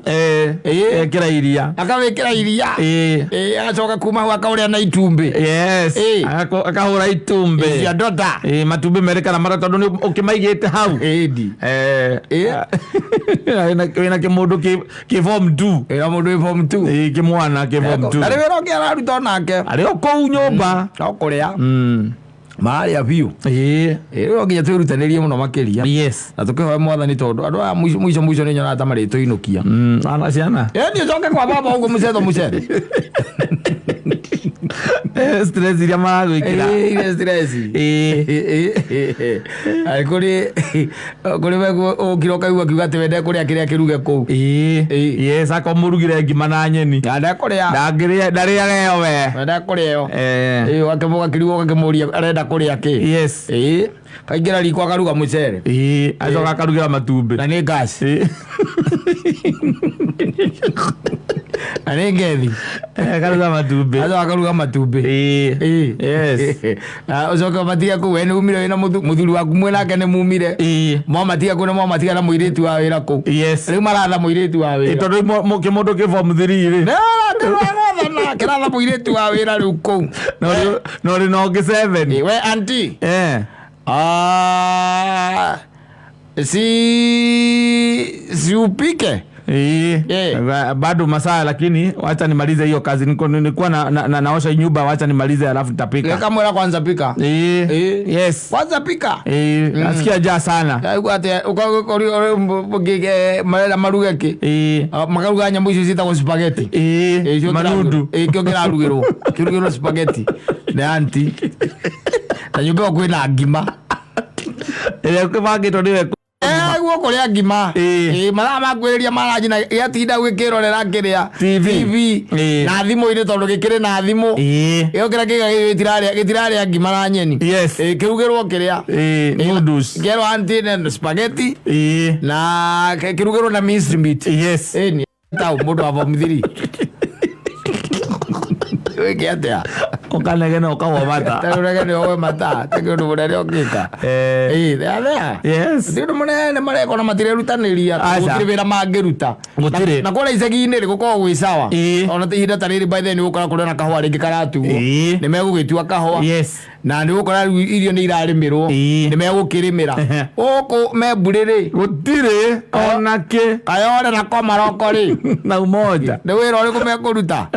[SPEAKER 2] Ekĩra iria.
[SPEAKER 1] Akawĩkĩra iria. Agacoka kuma hau akaũrĩa na itumbĩ.
[SPEAKER 2] Akahũra itumbĩ.
[SPEAKER 1] Cia ndota.
[SPEAKER 2] Matumbĩ merĩ kana matatũ tondũ nĩ ũkĩmaigĩte hau.
[SPEAKER 1] Ĩndi.
[SPEAKER 2] Wĩna kĩmũndũ kĩ form 2.
[SPEAKER 1] Ĩra mũndũ wĩ form 2.
[SPEAKER 2] Kĩmwana kĩ form 2.
[SPEAKER 1] Na rĩ wĩra ũngĩ araruta onake.
[SPEAKER 2] Arĩ o kũu nyũmba.
[SPEAKER 1] No kũrĩa mararĩa biũ. Rĩu no nginya twĩrutanĩrie mũno makĩria na tũkĩhoe mwathani, tondũ andũ aya mũico mũico mũico nĩ nyonaga ta marĩtũinũkia.
[SPEAKER 2] Ana ciana.
[SPEAKER 1] Ĩni ũcoke kwa baba ũguo mũcetho mũcere.
[SPEAKER 2] Stress iria maragwĩkĩra.
[SPEAKER 1] Ile stress. Ai, kũrĩ we ũkira ũkaigua kiuga atĩ we ndekũrĩa kĩrĩa kĩruge kũu.
[SPEAKER 2] Yes, akorwo mũrugire ngima na nyeni,
[SPEAKER 1] Na ndekũrĩa.
[SPEAKER 2] Ndangĩrĩa, ndarĩaga ĩyo we.
[SPEAKER 1] We ndekũrĩa ĩyo. Ĩĩ, ũgakĩrigwo, ũgakĩmũria arenda kũrĩa kĩ. Ĩĩ, kaingĩra riko akaruga mũcere.
[SPEAKER 2] Acoka akarugĩra matumbĩ.
[SPEAKER 1] Na nĩ gas. Na nĩ ngethi.
[SPEAKER 2] Karuga matumbĩ.
[SPEAKER 1] Acoka akaruga matumbĩ.
[SPEAKER 2] Ĩĩ. Yes.
[SPEAKER 1] Na ũcoke ũmatige kũu, we nĩ umire wĩna mũthuri waku mwĩ nake nĩ mumire. Mwamatiga kũu na mwamatiga na mũirĩtu wa wĩra kũu.
[SPEAKER 2] Yes.
[SPEAKER 1] Rĩu maratha mũirĩtu wa wĩra.
[SPEAKER 2] Tondũ kĩmũndũ kĩ form 3 rĩ.
[SPEAKER 1] Kĩrathana, kĩratha mũirĩtu wa wĩra rĩu kũu.
[SPEAKER 2] Na ũrĩ na ũngĩ 7.
[SPEAKER 1] Ĩ, we auntie. Ah, si upike.
[SPEAKER 2] Ĩĩ.
[SPEAKER 1] Eh.
[SPEAKER 2] Bado masaa, lakini wacha nimalize hiyo kazi. Nilikuwa naosha nyumba, wacha nimalize alafu nitapika.
[SPEAKER 1] Kamwĩra kwanza pika.
[SPEAKER 2] Ĩĩ.
[SPEAKER 1] Ĩĩ.
[SPEAKER 2] Yes.
[SPEAKER 1] Kwanza pika.
[SPEAKER 2] Ĩĩ, nasikia njaa sana.
[SPEAKER 1] Aigua atĩa marenda maruge kĩ?
[SPEAKER 2] Ĩĩ.
[SPEAKER 1] Ah, makaruga nyamũ icio ciĩtagwo spaghetti.
[SPEAKER 2] Ĩĩ.
[SPEAKER 1] Ĩĩ, icio
[SPEAKER 2] Manudu.
[SPEAKER 1] Ĩĩ, kĩo kĩrarugĩrwo. Kĩrugĩrwo spaghetti. Nĩ auntie. Na nyũmba ĩyo kwĩna ngima.
[SPEAKER 2] Ĩrĩa kĩbangĩtwo nĩwe.
[SPEAKER 1] Guo kũrĩa ngima.
[SPEAKER 2] Ĩĩ.
[SPEAKER 1] Ĩĩ, mathaa ma kwĩrĩria maranji na gĩatinda gĩkĩrorera kĩrĩa
[SPEAKER 2] TV.
[SPEAKER 1] TV
[SPEAKER 2] Ĩĩ.
[SPEAKER 1] na thimũ-inĩ tondũ gĩkĩrĩ na thimũ.
[SPEAKER 2] Ĩĩ.
[SPEAKER 1] Gĩo kĩrĩa kĩga gĩtirarĩa ngima na nyeni.
[SPEAKER 2] Yes.
[SPEAKER 1] Ĩĩ, kĩrugĩrwo kĩrĩa.
[SPEAKER 2] Ĩĩ, noodles.
[SPEAKER 1] Kĩerwo auntie nĩ spaghetti
[SPEAKER 2] Ĩĩ.
[SPEAKER 1] na kĩrugĩrwo na minced meat.
[SPEAKER 2] Yes.
[SPEAKER 1] Ĩĩ, nĩ tau mũndũ wa form 3. Wĩke atĩa?
[SPEAKER 2] Ũkanegena ũkagwa mata.
[SPEAKER 1] Tarũrege nĩ ũgwe mata, ta kĩũndũ mũnene ũngĩka. Ĩĩ, thea thea.
[SPEAKER 2] Yes.
[SPEAKER 1] Ti ũndũ mũnene mareka ona matirerutanĩria.
[SPEAKER 2] Aca.
[SPEAKER 1] Gũtirĩ wĩra mangĩruta.
[SPEAKER 2] Gũtirĩ.
[SPEAKER 1] Na kũrĩa icagi-inĩ rĩ gũkoragwo gwĩ sawa.
[SPEAKER 2] Ĩĩ.
[SPEAKER 1] Ona ihinda ta rĩrĩ by then nĩ ũgũkora kũrĩ ona kahũa rĩngĩ karatuo.
[SPEAKER 2] Ĩĩ.
[SPEAKER 1] Nĩ megũgĩtua kahũa.
[SPEAKER 2] Yes.
[SPEAKER 1] Na nĩ ũgũkora rĩu irio nĩ irarĩmĩrwo.
[SPEAKER 2] Ĩĩ.
[SPEAKER 1] Nĩ megũkĩrĩmĩra. Gũkũ memburĩ rĩ.
[SPEAKER 2] Gũtirĩ ona kĩ.
[SPEAKER 1] Kayore na Komaroko rĩ.
[SPEAKER 2] Na umoja.
[SPEAKER 1] Nĩ wĩra ũrĩkũ mekũruta?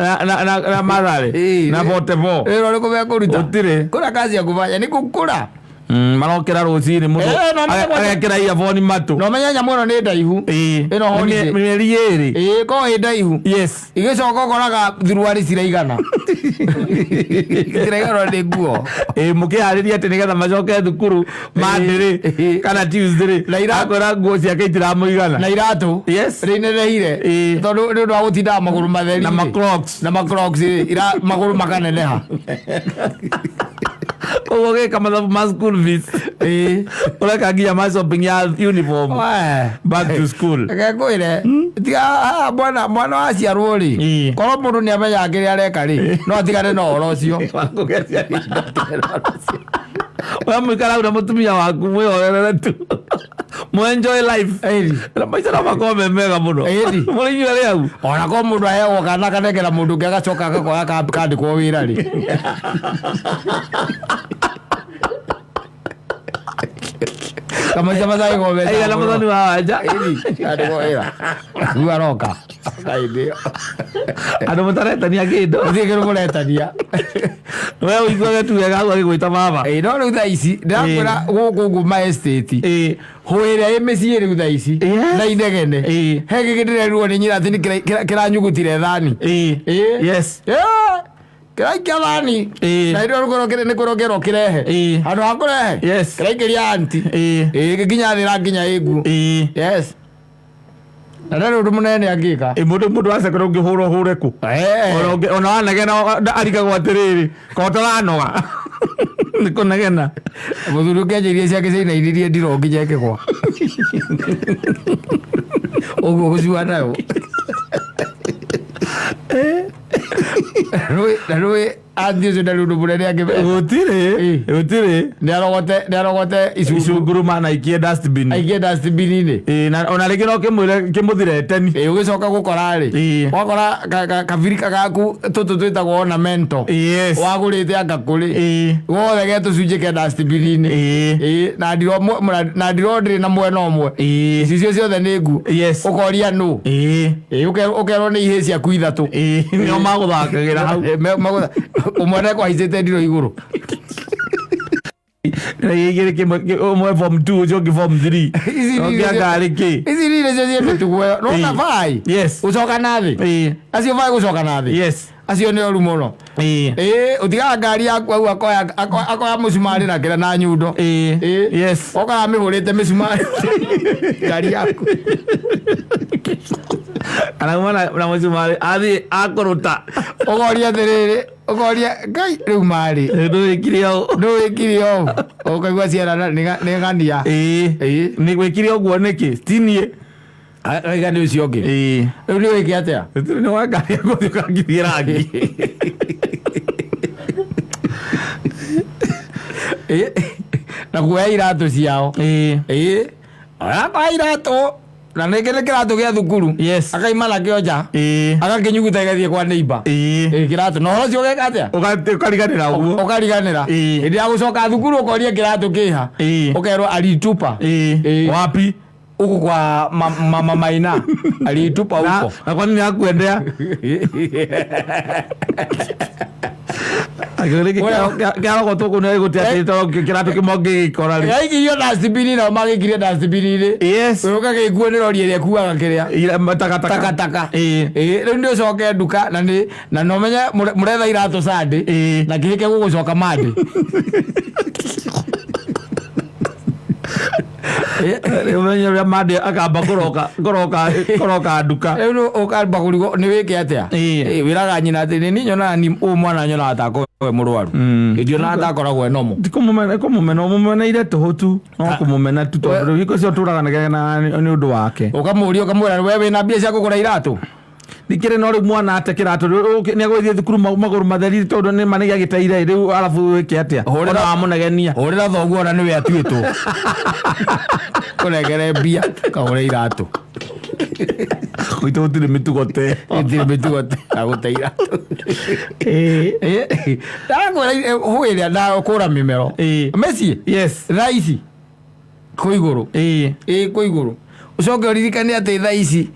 [SPEAKER 2] Na Mathare.
[SPEAKER 1] Ĩĩ.
[SPEAKER 2] Na Votevo.
[SPEAKER 1] Wĩra ũrĩkũ mekũruta?
[SPEAKER 2] Gũtirĩ.
[SPEAKER 1] Kũna kazi ya kufanya ni kũkũra.
[SPEAKER 2] Marokĩra rũcinĩ mũndũ
[SPEAKER 1] No menye
[SPEAKER 2] agekĩra earphone matũ.
[SPEAKER 1] Na ũmenye nyamũ ĩno nĩ ndaihu.
[SPEAKER 2] Ĩĩ.
[SPEAKER 1] Ĩno holiday.
[SPEAKER 2] Mĩeri 2.
[SPEAKER 1] Ĩĩ, korwo ĩ ndaihu.
[SPEAKER 2] Yes.
[SPEAKER 1] Igĩcoka ũkoraga thuruarĩ ciraigana. Ciraigana nĩ nguo.
[SPEAKER 2] Ĩĩ, mũkĩharĩria atĩ nĩgetha macoke thukuru Monday rĩ
[SPEAKER 1] Ĩĩ.
[SPEAKER 2] kana Tuesday rĩ
[SPEAKER 1] Na
[SPEAKER 2] akwĩra nguo ciake itiramũigana.
[SPEAKER 1] Na iratũ.
[SPEAKER 2] Yes.
[SPEAKER 1] Rĩinenehire.
[SPEAKER 2] Ĩĩ.
[SPEAKER 1] Tondũ nĩ ũndũ wa gũtindaga magũrũ matheri.
[SPEAKER 2] Na
[SPEAKER 1] rĩ.
[SPEAKER 2] macrocs.
[SPEAKER 1] Na macrocs rĩ, magũrũ makaneneha.
[SPEAKER 2] Koguo gĩka mathabu ma school fees.
[SPEAKER 1] Ĩĩ.
[SPEAKER 2] Ũreka nginya ma shopping ya uniform.
[SPEAKER 1] Wee.
[SPEAKER 2] Back to school.
[SPEAKER 1] Reke ngwĩre, tiga haha mwana waciarwo rĩ,
[SPEAKER 2] Ĩĩ.
[SPEAKER 1] korwo mũndũ nĩ amenyaga kĩrĩa areka rĩ, no atigane na ũhoro ũcio.
[SPEAKER 2] We mũikara hau na mũtumia waku mwĩhorerere tu. Mũ enjoy life.
[SPEAKER 1] Ĩni.
[SPEAKER 2] Na maica no makorwo me mega mũno.
[SPEAKER 1] Ĩni.
[SPEAKER 2] Mũrĩ inyuĩ arĩ hau.
[SPEAKER 1] Ona korwo mũndũ aheagwo kana akanengera mũndũ ũngĩ agacoka agakoya kandĩkwo wĩra rĩ. Kamaica macagwo mbeca
[SPEAKER 2] Aigana mũthoni wa wanja.
[SPEAKER 1] Ĩni, kandĩkwo wĩra. Rĩu aroka. Kaĩndĩ ĩyo.
[SPEAKER 2] Andũ mũtaretania kĩndũ.
[SPEAKER 1] Gũtirĩ kĩndũ mũretania.
[SPEAKER 2] We ũiguage tu wega hau agĩgwĩta baba.
[SPEAKER 1] Ĩĩ, no rĩu thaa ici ndĩrakwĩra gũkũ ũguo ma estate
[SPEAKER 2] Ĩĩ.
[SPEAKER 1] hũ ĩrĩa ĩ mĩciĩ rĩu thaa ici
[SPEAKER 2] Yes.
[SPEAKER 1] na inegene
[SPEAKER 2] Ĩĩ.
[SPEAKER 1] he gĩkĩ ndĩrerirwo nĩ nyina atĩ nĩ kĩranyugutire thani.
[SPEAKER 2] Ĩĩ.
[SPEAKER 1] Ĩĩ.
[SPEAKER 2] Yes.
[SPEAKER 1] Ĩĩ, kĩraikia thani.
[SPEAKER 2] Ĩĩ.
[SPEAKER 1] Na hĩndĩ ĩyo nĩ kũrokerwo kĩrehe.
[SPEAKER 2] Ĩĩ.
[SPEAKER 1] Handũ ha kũrehe
[SPEAKER 2] Yes.
[SPEAKER 1] kĩraikĩria anti.
[SPEAKER 2] Ĩĩ.
[SPEAKER 1] Ĩĩ, gĩkinya thĩ nginya ĩnguo.
[SPEAKER 2] Ĩĩ.
[SPEAKER 1] Yes. Na ndarĩ ũndũ mũnene angĩka.
[SPEAKER 2] Ĩ, mũndũ wa cekera ũngĩhũrwo hũre kũ? Ona wanegena arigagwo atĩrĩrĩ, ko ũtaranoga. Nĩ kũnegena.
[SPEAKER 1] Mũthuri ũkĩenja iria ciake ciainainirie ndiro nginya ĩkĩgwa. Ũguo gũcua nayo. Na rũĩ anti ũcio ndarĩ ũndũ mũnene angĩmeka.
[SPEAKER 2] Gũtirĩ.
[SPEAKER 1] Ĩĩ.
[SPEAKER 2] Gũtirĩ.
[SPEAKER 1] Nĩ arogote icunguru
[SPEAKER 2] Icunguru mana aikie dustbin.
[SPEAKER 1] aikie dustbin-inĩ.
[SPEAKER 2] Ĩĩ, na ona rĩngĩ no kĩmwĩre kĩmũthire teni.
[SPEAKER 1] Ĩĩ, ũgĩcoka gũkora rĩ,
[SPEAKER 2] Ĩĩ.
[SPEAKER 1] wakora kabirika gaku tũtũ twĩtagwo ornamental
[SPEAKER 2] Yes.
[SPEAKER 1] wagũrĩte anga kũrĩ
[SPEAKER 2] Ĩĩ.
[SPEAKER 1] gothe ge tũcunjĩ ke dustbin-inĩ.
[SPEAKER 2] Ĩĩ.
[SPEAKER 1] Ĩĩ, na ndiro na ndiro ndĩrĩ na mwena ũmwe.
[SPEAKER 2] Ĩĩ.
[SPEAKER 1] Icicio ciothe nĩ ngu.
[SPEAKER 2] Yes.
[SPEAKER 1] Ũkoria nũ.
[SPEAKER 2] Ĩĩ.
[SPEAKER 1] Ĩĩ, ũkerwo nĩ ihĩĩ ciaku ithatũ.
[SPEAKER 2] Ĩĩ, nĩo magũthakagĩra hau.
[SPEAKER 1] Ĩĩ, ũmwe nĩekũhaicĩte ndiro igũrũ.
[SPEAKER 2] Na igĩrĩ kĩmwe ũmwe form 2 ũcio ũngĩ form 3.
[SPEAKER 1] Ici
[SPEAKER 2] Ũngĩ anga arĩ kĩ?
[SPEAKER 1] Ici nĩ nĩcio ciĩ mĩtugo ĩyo. Nĩwona
[SPEAKER 2] Ĩĩ.
[SPEAKER 1] baĩ?
[SPEAKER 2] Yes.
[SPEAKER 1] Gũcoka na thĩ.
[SPEAKER 2] Ĩĩ.
[SPEAKER 1] Acio baĩ gũcoka na thĩ.
[SPEAKER 2] Yes.
[SPEAKER 1] Acio nĩ oru mũno.
[SPEAKER 2] Ĩĩ.
[SPEAKER 1] Ĩĩ, ũtigaga ngari yaku hau akoya mũcumarĩ na kĩra na nyundo.
[SPEAKER 2] Ĩĩ.
[SPEAKER 1] Ĩĩ.
[SPEAKER 2] Yes.
[SPEAKER 1] Okaga amĩhũrĩte mĩcumarĩ ngari yaku.
[SPEAKER 2] Arauma na mũcumarĩ athiĩ akũrũta.
[SPEAKER 1] Ũkoria atĩrĩrĩ, ũkoria Ngai rĩu marĩ.
[SPEAKER 2] Ndũwĩkire ũũ.
[SPEAKER 1] Ndũwĩkire ũũ. Ũkaigua ciana nĩ ng'ania.
[SPEAKER 2] Ĩĩ.
[SPEAKER 1] Ĩĩ.
[SPEAKER 2] Nĩ gwĩkire ũguo nĩkĩ? Ti niĩ.
[SPEAKER 1] Aiga nĩ ũcio ũngĩ.
[SPEAKER 2] Ĩĩ.
[SPEAKER 1] Rĩu nĩ wĩke atĩa?
[SPEAKER 2] Nĩ wa ngari gũthiĩ ũkangithie rangi.
[SPEAKER 1] Ĩ, na kuoya iratũ ciao.
[SPEAKER 2] Ĩĩ.
[SPEAKER 1] Ĩ, oya iratũ na nĩngĩ nĩ kĩratũ gĩa thukuru.
[SPEAKER 2] Yes.
[SPEAKER 1] Akaima nakĩo nja.
[SPEAKER 2] Ĩĩ.
[SPEAKER 1] Agakĩnyuguta gĩgathiĩ kwa neighbor.
[SPEAKER 2] Ĩĩ.
[SPEAKER 1] Ĩ, kĩratũ na ũhoro ũcio ũgeka atĩa?
[SPEAKER 2] Ũkariganĩra ũguo.
[SPEAKER 1] Ũkariganĩra.
[SPEAKER 2] Ĩĩ.
[SPEAKER 1] Hĩndĩ ya gũcoka thukuru ũkoria kĩratũ kĩha.
[SPEAKER 2] Ĩĩ.
[SPEAKER 1] Ũkerwo alitupa.
[SPEAKER 2] Ĩĩ.
[SPEAKER 1] Ĩĩ.
[SPEAKER 2] Wapi?
[SPEAKER 1] Huku kwa mama Maina alitupa
[SPEAKER 2] Na
[SPEAKER 1] huko.
[SPEAKER 2] na kwa nini hakuendea? Kĩarogotwo kũu nĩ gũtia atĩ tondũ kĩratũ kĩmwe ũngĩgĩkora rĩ.
[SPEAKER 1] Yaikirio dustbin nao magĩkirie dustbin-inĩ.
[SPEAKER 2] Yes.
[SPEAKER 1] Ũgagĩkuo nĩ rori ĩrĩa ĩkuaga kĩrĩa.
[SPEAKER 2] Takataka.
[SPEAKER 1] Takataka.
[SPEAKER 2] Ĩĩ.
[SPEAKER 1] Ĩĩ, rĩu nĩ ũcoke nduka na nĩ na no menye mũretha iratũ Sunday
[SPEAKER 2] Ĩĩ.
[SPEAKER 1] na kĩhĩke gũgũcoka Monday.
[SPEAKER 2] Ũmenye ũrĩa Monday akamba kũroka kũroka kũroka nduka.
[SPEAKER 1] Rĩu nĩ ũkamba kũrigwo nĩ wĩke atĩa?
[SPEAKER 2] Ĩĩ.
[SPEAKER 1] Ĩĩ, wĩraga nyina atĩ nĩ niĩ nyonaga ni ũyũ mwana nyonaga ta akoragwo e mũrwaru. Ndionaga ta akoragwo e normal.
[SPEAKER 2] Ti kũmũmena kũmũmena ũmũmeneire tũhũ tu no kũmũmena tu tondũ rĩu hingo cio ũtũraga na nĩ ũndũ wake.
[SPEAKER 1] Ũkamũria ũkamwĩra we wĩna mbia cia kũgũra iratũ?
[SPEAKER 2] Nikĩrĩ no rĩu mwana ate kĩratũ nĩ agũgĩthiĩ thukuru magũrũ matheri tondũ nĩ ma nĩ gĩagĩteire rĩu arabu wĩke atĩa?
[SPEAKER 1] Hũrĩra-
[SPEAKER 2] Ona wamũnegenia.
[SPEAKER 1] Hũrĩra thoguo ona nĩwe atuĩtwo. Kũnengere mbia kagũre iratũ.
[SPEAKER 2] Gwitũ gũtirĩ mĩtugo te.
[SPEAKER 1] Gũtirĩ mĩtugo ya gũte iratũ. Ndakwĩra hũĩ ĩrĩa ndakũra mĩmero.
[SPEAKER 2] Ĩĩ.
[SPEAKER 1] Meciĩ.
[SPEAKER 2] Yes.
[SPEAKER 1] Thaa ici kwĩ igũrũ.
[SPEAKER 2] Ĩĩ.
[SPEAKER 1] Ĩĩ kwĩ igũrũ. Ũcoke ũririkane atĩ thaa ici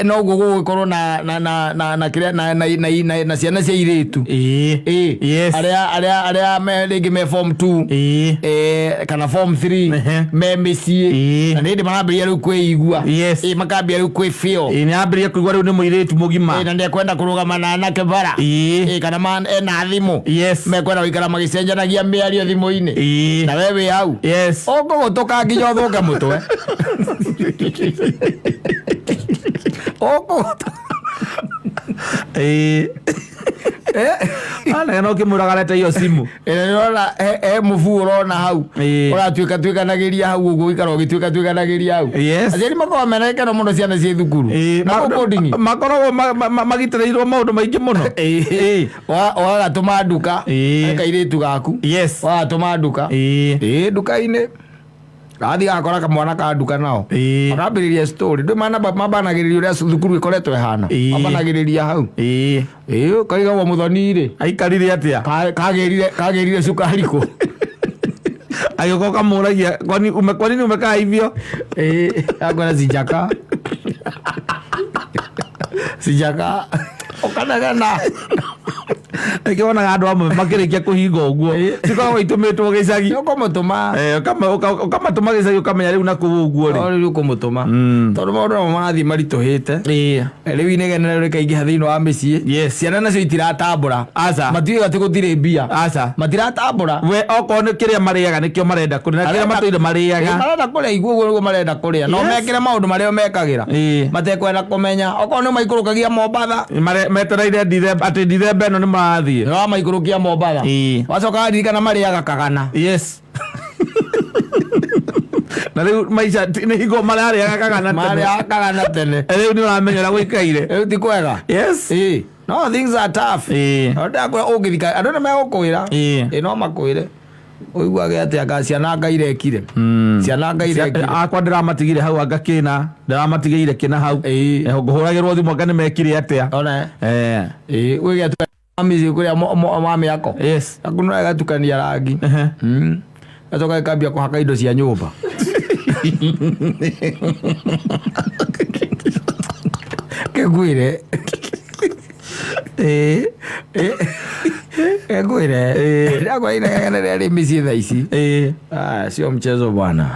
[SPEAKER 1] noguo gũgũkorwo na na na na na kĩrĩa na na na na na ciana cia airĩtu.
[SPEAKER 2] Ĩĩ.
[SPEAKER 1] Ĩĩ.
[SPEAKER 2] Yes.
[SPEAKER 1] Arĩa arĩa arĩa me rĩngĩ me form 2.
[SPEAKER 2] Ĩĩ.
[SPEAKER 1] Kana form 3
[SPEAKER 2] Ehe.
[SPEAKER 1] me mĩciĩ.
[SPEAKER 2] Ĩĩ.
[SPEAKER 1] Na nĩ hĩndĩ marambĩrĩria rĩu kwĩigua.
[SPEAKER 2] Yes.
[SPEAKER 1] Ĩĩ makambia rĩu kwĩ feel.
[SPEAKER 2] Ĩĩ nĩ ambĩrĩria kũigua rĩu nĩ mũirĩtu mũgima.
[SPEAKER 1] Ĩĩ na nĩekwenda kũrũgama na anake bara.
[SPEAKER 2] Ĩĩ.
[SPEAKER 1] Ĩĩ kana ena thimũ.
[SPEAKER 2] Yes.
[SPEAKER 1] Mekwenda gũikara magĩcenjanagia mĩario thimũ-inĩ.
[SPEAKER 2] Ĩĩ.
[SPEAKER 1] Na we wĩ hau.
[SPEAKER 2] Yes.
[SPEAKER 1] Ũkũgũtũka nginya ũthũke mũtwe. Ũkũgũtũka.
[SPEAKER 2] Ĩĩ. Anege no kĩmwĩraga arete iyo simu.
[SPEAKER 1] Ĩrĩa nĩũrona he mũbuu ũrona hau.
[SPEAKER 2] Ĩĩ.
[SPEAKER 1] Ũratuĩka tuĩkanagĩria hau ũguo ũikara ũgĩtuĩka tuĩkanagĩria hau.
[SPEAKER 2] Yes.
[SPEAKER 1] Aciari makoragwo mena gĩkeno mũno ciana ciĩ thukuru.
[SPEAKER 2] Ĩĩ.
[SPEAKER 1] Na kũu boarding.
[SPEAKER 2] Makoragwo magitĩrĩirwo maũndũ maingĩ mũno.
[SPEAKER 1] Ĩĩ. Wagatũma nduka.
[SPEAKER 2] Ĩĩ.
[SPEAKER 1] Kairĩtu gaku.
[SPEAKER 2] Yes.
[SPEAKER 1] Wagatũma nduka.
[SPEAKER 2] Ĩĩ.
[SPEAKER 1] Ĩĩ nduka-inĩ. Gathiĩ gakora kamwana ka nduka nao.
[SPEAKER 2] Ĩĩ.
[SPEAKER 1] Marambĩrĩria story. Ndũĩ mambanagĩrĩria ũrĩa thukuru ĩkoretwo ĩhana.
[SPEAKER 2] Ĩĩ.
[SPEAKER 1] Mambanagĩrĩria hau.
[SPEAKER 2] Ĩĩ.
[SPEAKER 1] Ĩĩ ũkarigagwo mũthoni rĩ.
[SPEAKER 2] Aikarire atĩa?
[SPEAKER 1] Kagĩrire cukari kũ?
[SPEAKER 2] Agĩũka ũkamũragia kwani ume kwa nini umekaa hivyo?
[SPEAKER 1] Ĩĩ akwĩra sijaka. Sijaka. Ũkanegena.
[SPEAKER 2] Rĩngĩ wonaga andũ amwe makĩrĩkia kũhinga ũguo cikoragwo itũmĩtwo gĩcagi.
[SPEAKER 1] Ũkũmũtũma.
[SPEAKER 2] Ũkamatũma gĩcagi ũkamenya rĩu na kũu ũguo rĩ.
[SPEAKER 1] No rĩu ũkũmũtũma. Tondũ maũndũ namo marathiĩ maritũhĩte.
[SPEAKER 2] Ĩĩ.
[SPEAKER 1] Rĩu inegene rĩu rĩkaingĩha thĩinĩ wa mĩciĩ.
[SPEAKER 2] Yes.
[SPEAKER 1] Ciana nacio itiratambũra.
[SPEAKER 2] Aca.
[SPEAKER 1] Matiũĩ atĩ gũtirĩ mbia.
[SPEAKER 2] Aca.
[SPEAKER 1] Matiratambũra.
[SPEAKER 2] We okorwo nĩ kĩrĩa marĩaga nĩkĩo marenda kũrĩa na kĩrĩa matũire marĩaga.
[SPEAKER 1] Marenda kũrĩa iguo ũguo nĩguo marenda kũrĩa. No
[SPEAKER 2] Yes.
[SPEAKER 1] mekĩre maũndũ marĩa mekagĩra.
[SPEAKER 2] Ĩĩ.
[SPEAKER 1] Matekwenda kũmenya. Okorwo nĩ maikũrũkagia Mombatha.
[SPEAKER 2] Metereire Dithemba atĩ Dithemba ĩno nĩ marathiĩ.
[SPEAKER 1] Nĩ wamaikũrũkia Mombatha.
[SPEAKER 2] Ĩĩ.
[SPEAKER 1] Wacoka waririkana marĩaga kagana.
[SPEAKER 2] Yes. Na rĩu maica nĩ hingo mararĩaga kagana tene.
[SPEAKER 1] Marĩaga kagana tene.
[SPEAKER 2] Rĩu nĩ ũramenya ũrĩa gũikaire.
[SPEAKER 1] Rĩu ti kwega.
[SPEAKER 2] Yes.
[SPEAKER 1] Ĩĩ. No things are tough.
[SPEAKER 2] Ĩĩ.
[SPEAKER 1] No ndakwĩra ũngĩthika andũ nĩ megũkwĩra.
[SPEAKER 2] Ĩĩ.
[SPEAKER 1] Ĩĩ no makwĩre. Ũiguage atĩ anga ciana anga irekire. Ciana anga irekire.
[SPEAKER 2] Akwa ndĩramatigire hau anga kĩna ndĩramatigĩire kĩna hau.
[SPEAKER 1] Ĩĩ.
[SPEAKER 2] Ngũhũragĩrwo thimũ anga nĩ mekire atĩa.
[SPEAKER 1] Ona.
[SPEAKER 2] Eh.
[SPEAKER 1] Ĩĩ wĩge atĩ mami kũrĩa mami yako.
[SPEAKER 2] Yes.
[SPEAKER 1] Aku no ĩgatukania rangi.
[SPEAKER 2] Ehe.
[SPEAKER 1] Gacoka ĩkambia kũhaka indo cia nyũmba. Kĩngwĩre.
[SPEAKER 2] Ĩĩ.
[SPEAKER 1] Kĩngwĩre. Ndakora inegene rĩrĩa rĩ mĩciĩ thaa ici.
[SPEAKER 2] Ĩĩ.
[SPEAKER 1] Ah, sio mchezo bwana.